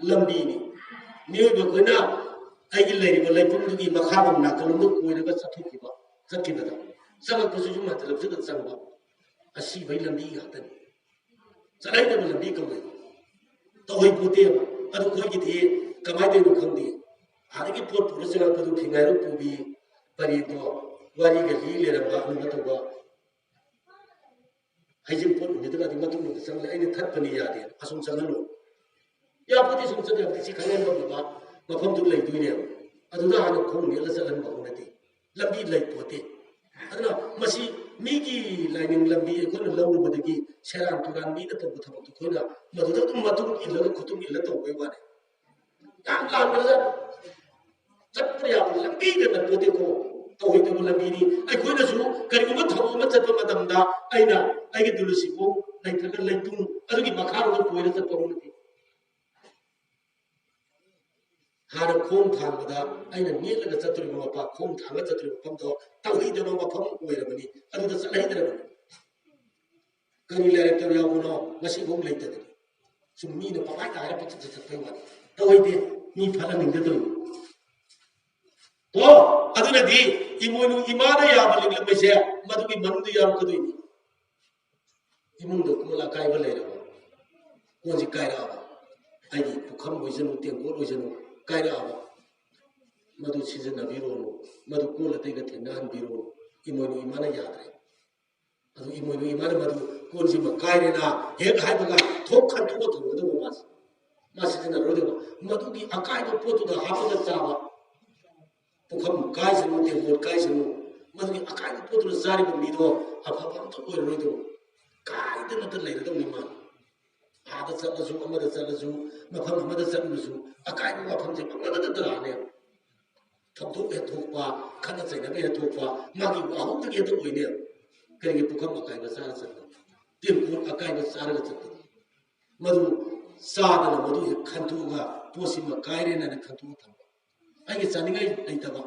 ꯂꯝꯕꯤꯅꯤ꯫ ꯃꯤꯑꯣꯏꯕ ꯑꯩꯈꯣꯏꯅ ꯑꯩꯒꯤ ꯂꯩꯔꯤꯕ ꯂꯩꯄꯨꯡꯗꯨꯒꯤ ꯃꯈꯥꯔꯣꯝ ꯅꯥꯀꯜꯂꯣꯝꯗ ꯀꯣꯏꯔꯒ ꯆꯠꯊꯣꯛꯈꯤꯕ, ꯆꯠꯈꯤꯕꯗ ꯆꯪꯉꯛꯄꯁꯤꯁꯨ ꯃꯇꯂꯞꯁꯤꯗ ꯆꯪꯕ, ꯑꯁꯤꯕꯒꯤ ꯂꯝꯕꯤ ꯉꯥꯛꯇꯅꯤ꯫ ꯆꯠꯍꯩꯗꯕ ꯂꯝꯕꯤ ꯀꯧꯋꯦ꯫ ꯇꯧꯍꯩ ꯄꯣꯠꯇꯦꯕ꯫ ꯑꯗꯨ ꯑꯩꯈꯣꯏꯒꯤꯗꯤ ꯀꯃꯥꯏꯅ ꯇꯧꯔꯤꯅꯣ ꯈꯪꯗꯦ꯫ ꯑꯗꯒꯤ ꯄꯣꯠ ꯄꯨꯔ ꯆꯪꯉꯛꯄꯗꯨ ꯐꯤꯉꯥꯏꯔꯨꯛ ꯄꯨꯕꯤ ꯄꯔꯦꯡꯗꯣ ꯋꯥꯔꯤꯒ ꯂꯤ ꯂꯩꯔꯝꯕ ꯑꯗꯨꯝꯕ ꯇꯧꯕ꯫ ꯍꯩꯖꯤꯡꯄꯣꯠ ꯅꯨꯃꯤꯠꯇꯒꯗꯤ ꯃꯇꯨꯡꯂꯣꯝꯗ ꯆꯪꯂꯦ, ꯑꯩꯅ ꯊꯠꯄꯅꯤ ꯌꯥꯗꯦ, ꯑꯁꯨꯝ ꯆꯪꯍꯜꯂꯣ꯫ ꯌꯥꯄꯣꯠꯇꯦ, ꯁꯨꯝ ꯆꯠ ꯌꯥꯄꯣꯠꯇꯦ, ꯁꯤ ꯈꯪꯍꯟꯕ ꯃꯐꯝꯗꯨ ꯂꯩꯗꯣꯏꯅꯦꯕ꯫ ꯑꯗꯨꯗ ꯍꯥꯟꯅ ꯈꯣꯡ ꯅꯦꯠꯂ ꯆꯠꯍꯟꯕ ꯍꯧꯅꯗꯦ꯫ ꯂꯝꯕꯤ ꯂꯩ ꯄꯣꯠꯇꯦ꯫ ꯑꯗꯨꯅ ꯃꯁꯤ ꯃꯤꯒꯤ ꯂꯥꯏꯅꯤꯡ ꯂꯝꯕꯤ ꯑꯩꯈꯣꯏꯅ ꯂꯧꯔꯨꯕꯗꯒꯤ ꯁꯦꯔꯥꯟ ꯇꯨꯔꯥꯟ ꯃꯤꯅ ꯇꯧꯕ ꯊꯕꯛꯇꯨ ꯑꯩꯈꯣꯏꯅ ꯃꯗꯨꯗ ꯑꯗꯨꯝ ꯃꯇꯨꯡ ꯏꯜꯂꯒ ꯈꯨꯇꯨꯡ ꯏꯜꯂ ꯇꯧꯕꯩ ꯋꯥꯅꯤ꯫ ꯌꯥꯝ ꯂꯥꯟꯕꯗ ꯆꯠꯄ ꯌꯥꯕ ꯂꯝꯕꯤꯗ ꯅꯠꯄꯣꯠꯇꯦꯀꯣ꯫ ꯇꯧꯍꯩꯗꯕ ꯂꯝꯕꯤꯅꯤ꯫ ꯑꯩꯈꯣꯏꯅꯁꯨ ꯀꯔꯤꯒꯨꯝꯕ ꯊꯕꯛ ꯑꯃ ꯆꯠꯄ ꯃꯇꯝꯗ ꯑꯩꯅ ꯑꯩꯒꯤ ꯇꯨꯂꯁꯤ ꯈꯣꯡ ꯅꯠꯇ꯭ꯔꯒ ꯂꯩꯇꯨꯝ ꯑꯗꯨꯒꯤ ꯃꯈꯥꯔꯣꯝꯗ ꯀꯣꯏꯔ ꯆꯠꯄ ꯍꯧꯅꯗꯦ꯫ ꯍꯥꯟꯅ ꯈꯣꯡ ꯊꯥꯡꯕꯗ ꯑꯩꯅ ꯅꯦꯠꯂꯒ ꯆꯠꯇꯣꯔꯤꯕ ꯃꯄꯥ ꯈꯣꯡ ꯊꯥꯡꯉ ꯆꯠꯇꯣꯔꯤꯕ ꯃꯐꯝꯗꯣ ꯇꯧꯍꯩꯗꯕ ꯃꯐꯝ ꯑꯣꯏꯔꯕꯅꯤ, ꯑꯗꯨꯗ ꯆꯠꯍꯩꯗ꯭ꯔꯕꯅꯤ꯫ ꯀꯔꯤ ꯂꯥꯏꯔꯤꯛꯇ ꯌꯥꯎꯕꯅꯣ ꯉꯁꯤꯐꯥꯎ ꯂꯩꯇꯕꯅꯤ꯫ ꯁꯨꯝ ꯃꯤꯅ ꯄꯪꯍꯥꯏꯗ ꯍꯥꯏꯔ ꯄꯪꯆꯠꯇ ꯆꯠꯄꯩ ꯋꯥꯅꯤ꯫ ꯇꯧꯍꯩꯗꯦ, ꯃꯤ ꯐꯠꯍꯟꯅꯤꯡꯗꯗꯣꯏꯅꯤ꯫ ꯀꯣ ꯑꯗꯨꯅꯗꯤ ꯏꯃꯣꯏꯅꯨ ꯏꯃꯥꯅ ꯌꯥꯕ ꯂꯤꯛꯂꯝꯕꯁꯦ ꯃꯗꯨꯒꯤ ꯃꯅꯨꯡꯗ ꯌꯥꯎꯔꯛꯀꯗꯣꯏꯅꯤ꯫ ꯏꯃꯨꯡꯗ ꯀꯣꯜ ꯑꯀꯥꯏꯕ ꯂꯩꯔꯕ, ꯀꯣꯟꯁꯤ ꯀꯥꯏꯔꯛꯑꯕ, ꯑꯩꯒꯤ ꯄꯨꯈꯝ ꯑꯣꯏꯁꯅꯨ, ꯇꯦꯡꯀꯣꯠ ꯑꯣꯏꯁꯅꯨ, ꯀꯥꯏꯔꯛꯑꯕ, ꯃꯗꯨ ꯁꯤꯖꯤꯟꯅꯕꯤꯔꯣꯅꯨ, ꯃꯗꯨ ꯀꯣꯜ ꯑꯇꯩꯒ ꯊꯦꯡꯅꯍꯟꯕꯤꯔꯣꯅꯨ꯫ ꯏꯃꯣꯏꯅꯨ ꯏꯃꯥꯅ ꯌꯥꯗ꯭ꯔꯦ꯫ ꯑꯗꯨ ꯏꯃꯣꯏꯅꯨ ꯏꯃꯥꯅ ꯃꯗꯨ ꯀꯣꯟꯁꯤꯃ ꯀꯥꯏꯔꯦꯅ ꯍꯦꯛ ꯍꯥꯏꯕꯒ ꯊꯣꯛ ꯈꯟꯗꯣꯛꯑ ꯊꯝꯒꯗꯧꯕ ꯃꯥꯁꯦ꯫ ꯃꯥ ꯁꯤꯖꯤꯟꯅꯔꯣꯏꯗꯧꯕ꯫ ꯃꯗꯨꯒꯤ ꯑꯀꯥꯏꯕ ꯄꯣꯠꯇꯨꯗ ꯍꯥꯞꯄꯒ ꯆꯥꯕ꯫ ꯄꯨꯈꯝ ꯀꯥꯏꯁꯅꯨ, ꯇꯦꯡꯀꯣꯠ ꯀꯥꯏꯁꯅꯨ, ꯃꯗꯨꯒꯤ ꯑꯀꯥꯏꯕ ꯄꯣꯠꯇꯨꯅ ꯆꯥꯔꯤꯕ ꯃꯤꯗꯣ ꯑꯐꯕ ꯑꯝꯇ ꯑꯣꯏꯔꯔꯣꯏꯗꯧꯕ꯫ ꯀꯥꯏꯗꯅꯇ ꯂꯩꯔꯗꯧꯅꯤ ꯃꯥ꯫ ꯑꯥꯗ ꯆꯠꯂꯁꯨ, ꯑꯃꯗ ꯆꯠꯂꯁꯨ, ꯃꯐꯝ ꯑꯃꯗ ꯆꯠꯂꯨꯔꯁꯨ, ꯑꯀꯥꯏꯕ ꯋꯥꯐꯝꯁꯦ ꯄꯪꯂꯩꯗ ꯂꯥꯛꯑꯅꯦꯕ꯫ ꯊꯧꯗꯣꯛ ꯍꯦꯛ ꯊꯣꯛꯄ, ꯈꯠꯅ ꯆꯩꯅꯕ ꯍꯦꯛ ꯊꯣꯛꯄ, ꯃꯥꯒꯤ ꯋꯥꯍꯧꯗꯒꯤ ꯍꯦꯛꯇ ꯑꯣꯏꯅꯦꯕ꯫ ꯀꯔꯤꯒꯤ ꯄꯨꯈꯝ ꯑꯀꯥꯏꯕ ꯆꯥꯔ ꯆꯠꯄ? ꯇꯦꯡꯀꯣꯠ ꯑꯀꯥꯏꯕ ꯆꯥꯔꯒ ꯆꯠꯄ? ꯃꯗꯨ ꯆꯥꯗꯅ ꯃꯗꯨ ꯍꯦꯛ ꯈꯟꯇꯣꯛꯑꯒ ꯄꯣꯠꯁꯤꯃ ꯀꯥꯏꯔꯦꯅ ꯈꯟꯇꯣꯛꯑ ꯊꯝꯕ꯫ ꯑꯩꯒꯤ ꯆꯥꯅꯤꯡꯉꯥꯏ ꯂꯩꯇꯕ,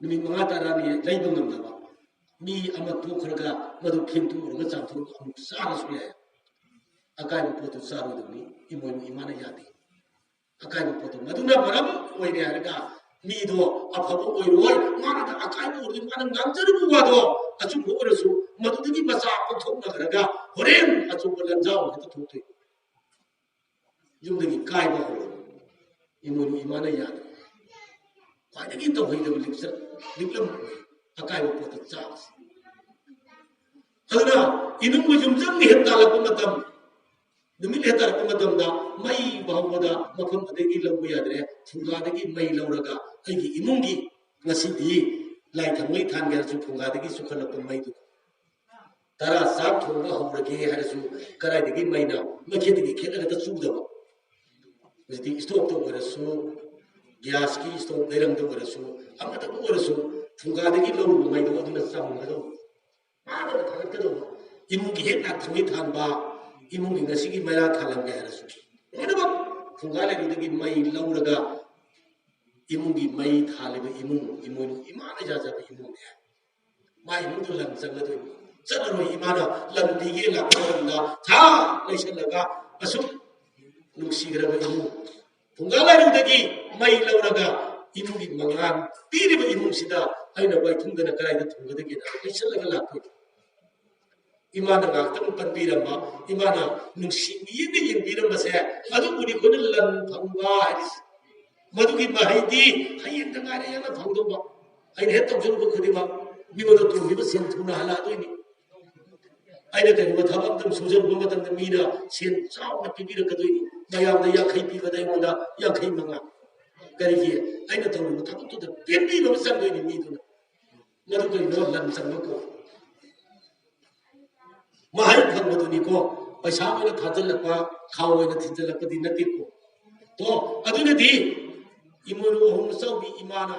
ꯅꯨꯃꯤꯠ ꯃꯉꯥ ꯇꯔꯥꯅꯤ ꯂꯩꯕ ꯉꯝꯗꯕ ꯃꯤ ꯑꯃ ꯇꯣꯛꯈ꯭ꯔꯒ ꯃꯗꯨ ꯐꯦꯡꯇꯣꯛꯎꯔꯒ ꯆꯥꯝꯊꯣꯛꯑꯒ ꯑꯃꯨꯛ ꯆꯥꯔꯁꯨ ꯌꯥꯏ꯫ ꯑꯀꯥꯏꯕ ꯄꯣꯠꯇꯨ ꯆꯥꯔꯣꯏꯗꯕꯅꯤ꯫ ꯏꯃꯣꯏꯅꯨ ꯏꯃꯥꯅ ꯌꯥꯗꯦ꯫ ꯑꯀꯥꯏꯕ ꯄꯣꯠꯇꯨ ꯃꯗꯨꯅ ꯃꯔꯝ ꯑꯣꯏꯔꯦ ꯍꯥꯏꯔꯒ ꯃꯤꯗꯣ ꯑꯐꯕ ꯑꯣꯏꯔꯣꯏ꯫ ꯃꯥꯅ ꯑꯀꯥꯏꯕ ꯑꯣꯏꯔꯗꯤ ꯃꯥꯅ ꯉꯥꯡꯖꯔꯨꯕ ꯋꯥꯗꯣ ꯑꯆꯨꯝꯕ ꯑꯣꯏꯔꯁꯨ ꯃꯗꯨꯗꯒꯤ ꯃꯆꯥ ꯄꯣꯛꯊꯣꯛꯅꯈ꯭ꯔꯒ ꯍꯣꯔꯦꯟ ꯑꯆꯨꯝꯕ ꯂꯟꯖꯥꯎ ꯍꯦꯛꯇ ꯊꯣꯛꯇꯣꯏ꯫ ꯌꯨꯝꯗꯒꯤ ꯀꯥꯏꯕ ꯍꯧꯔꯦ꯫ ꯏꯃꯣꯏꯅꯨ ꯏꯃꯥꯅ ꯌꯥꯗꯦ꯫ ꯈ꯭ꯋꯥꯏꯗꯒꯤ ꯇꯧꯍꯩꯗꯕ ꯂꯤꯛꯆꯠ, ꯂꯤꯛꯂꯝ ꯑꯣꯏ ꯑꯀꯥꯏꯕ ꯄꯣꯠꯇ ꯆꯥꯕꯁꯦ꯫ ꯑꯗꯨꯅ ꯏꯅꯨꯡꯕ ꯌꯨꯝꯖꯪ ꯍꯦꯛ ꯇꯥꯜꯂꯛꯄ ꯃꯇꯝ, ꯅꯨꯃꯤꯠ ꯍꯦꯛ ꯇꯥꯔꯛꯄ ꯃꯇꯝꯗ ꯃꯩ ꯐꯥꯎꯕꯗ ꯃꯐꯝ ꯑꯗꯒꯤ ꯂꯧꯕ ꯌꯥꯗ꯭ꯔꯦ꯫ ꯐꯨꯡꯒꯥꯗꯒꯤ ꯃꯩ ꯂꯧꯔꯒ ꯑꯩꯒꯤ ꯏꯃꯨꯡꯒꯤ ꯉꯁꯤꯗꯤ ꯂꯥꯏ ꯊꯥꯎꯃꯩ ꯊꯥꯟꯒꯦ ꯍꯥꯏꯔꯁꯨ ꯐꯨꯡꯒꯥꯗꯒꯤ ꯆꯨꯈꯠꯂꯛꯄ ꯃꯩꯗꯨ, ꯇꯔꯥ ꯆꯥꯛ ꯊꯣꯡꯕ ꯍꯧꯔꯒꯦ ꯍꯥꯏꯔꯁꯨ ꯀꯗꯥꯏꯗꯒꯤ ꯃꯩꯅ ꯃꯩꯈꯦꯠꯇꯒꯤ ꯈꯦꯠꯂꯒ ꯆꯨꯗꯕ꯫ ꯍꯧꯖꯤꯛꯇꯤ ꯏꯁꯇꯣꯞꯇ ꯑꯣꯏꯔꯁꯨ, ꯒ꯭ꯌꯥꯁꯀꯤ ꯏꯁꯇꯣꯞ ꯂꯩꯔꯝꯗ ꯑꯣꯏꯔꯁꯨ, ꯑꯃꯗꯕꯨ ꯑꯣꯏꯔꯁꯨ ꯐꯨꯡꯒꯥꯗꯒꯤ ꯂꯧꯔꯨꯕ ꯃꯩꯗꯣ ꯑꯗꯨꯅ ꯆꯥꯃꯝꯒꯗꯧꯕ, ꯃꯥꯅ ꯊꯥꯒꯠꯀꯗꯧꯕ꯫ ꯏꯃꯨꯡꯒꯤ ꯍꯦꯛ ꯂꯥꯛꯊꯣꯛꯏ ꯊꯥꯟꯕ, ꯏꯃꯨꯡꯒꯤ ꯉꯁꯤꯒꯤ ꯃꯩꯔꯥ ꯊꯥꯜꯂꯝꯒꯦ ꯍꯥꯏꯔꯁꯨ ꯂꯣꯏꯅꯃꯛ ꯐꯨꯡꯒꯥ ꯂꯩꯔꯨꯗꯒꯤ ꯃꯩ ꯂꯧꯔꯒ ꯏꯃꯨꯡꯒꯤ ꯃꯩ ꯊꯥꯜꯂꯤꯕ ꯏꯃꯨꯡ, ꯏꯃꯣꯏꯅꯨ ꯏꯃꯥꯅ ꯌꯥꯖꯕ ꯏꯃꯨꯡꯅꯦ꯫ ꯃꯥ ꯏꯃꯨꯡꯗ ꯂꯟ ꯆꯪꯒꯗꯣꯏꯅꯤ꯫ ꯆꯠꯂꯔꯣꯏ꯫ ꯏꯃꯥꯅ ꯂꯟ ꯄꯤꯒꯦ ꯂꯥꯛꯄ ꯃꯇꯝꯗ ꯊꯥ ꯂꯩꯁꯜꯂꯒ ꯑꯁꯨꯛ ꯅꯨꯡꯁꯤꯈ꯭ꯔꯕ ꯏꯃꯨꯡ, ꯐꯨꯡꯒꯥ ꯂꯥꯏꯔꯨꯗꯒꯤ ꯃꯩ ꯂꯧꯔꯒ ꯏꯃꯨꯡꯒꯤ ꯃꯉꯥꯜ ꯄꯤꯔꯤꯕ ꯏꯃꯨꯡꯁꯤꯗ ꯑꯩꯅ ꯋꯥꯏꯊꯨꯡꯗꯅ ꯀꯗꯥꯏꯗ ꯊꯨꯡꯒꯗꯒꯦꯅ ꯂꯩꯁꯜꯂꯒ ꯂꯥꯛꯇꯣꯏꯅꯤ꯫ ꯏꯃꯥꯅ ꯉꯥꯏꯍꯥꯛꯇꯪ ꯄꯟꯕꯤꯔꯝꯕ, ꯏꯃꯥꯅ ꯅꯨꯡꯁꯤ ꯃꯤꯠꯌꯦꯡꯗ ꯌꯦꯡꯕꯤꯔꯝꯕꯁꯦ, ꯑꯗꯨꯕꯨꯅꯤ ꯑꯩꯈꯣꯏꯅ ꯂꯟ ꯐꯪꯕ ꯍꯥꯏꯔꯤꯁꯦ꯫ ꯃꯗꯨꯒꯤ ꯃꯍꯩꯗꯤ ꯍꯌꯦꯡꯗ ꯉꯥꯏꯔꯦꯅ ꯐꯪꯗꯧꯕ꯫ ꯑꯩꯅ ꯍꯦꯛ ꯇꯧꯖꯔꯨꯕ ꯈꯨꯗꯤꯡꯃꯛ ꯃꯤꯉꯣꯟꯗ ꯇꯣꯡꯈꯤꯕ ꯁꯦꯟ ꯊꯨꯅ ꯍꯜꯂꯛꯑꯗꯣꯏꯅꯤ꯫ ꯑꯩꯅ ꯀꯔꯤꯒꯨꯝꯕ ꯊꯕꯛ ꯑꯃꯇꯪ ꯁꯨꯖꯔꯨꯕ ꯃꯇꯝꯗ ꯃꯤꯅ ꯁꯦꯟ ꯆꯥꯎꯅ ꯄꯤꯕꯤꯔꯛꯀꯗꯣꯏꯅꯤ꯫ ꯃꯌꯥꯝꯗ ꯌꯥꯡꯈꯩ ꯄꯤꯕꯗ ꯑꯩꯉꯣꯟꯗ ꯌꯥꯡꯈꯩ ꯃꯉꯥ꯫ ꯀꯔꯤꯒꯤ? ꯑꯩꯅ ꯇꯧꯔꯤꯕ ꯊꯕꯛꯇꯨꯗ ꯄꯦꯟꯕꯤꯕ ꯑꯃ ꯆꯪꯗꯣꯏꯅꯤ ꯃꯤꯗꯨꯅ꯫ ꯃꯗꯨ ꯀꯔꯤꯅꯣ? ꯂꯟ ꯆꯪꯕ ꯀꯧꯏ꯫ ꯃꯍꯩ ꯐꯪꯕꯗꯨꯅꯤꯀꯣ꯫ ꯄꯩꯁꯥ ꯑꯣꯏꯅ ꯊꯥꯖꯤꯜꯂꯛꯄ, ꯈꯥꯎ ꯑꯣꯏꯅ ꯊꯤꯟꯖꯤꯜꯂꯛꯄꯗꯤ ꯅꯠꯇꯦꯀꯣ꯫ ꯇꯣ, ꯑꯗꯨꯅꯗꯤ ꯏꯃꯣꯏꯅꯨ ꯑꯍꯨꯝ ꯑꯆꯧꯕꯤ ꯏꯃꯥꯅ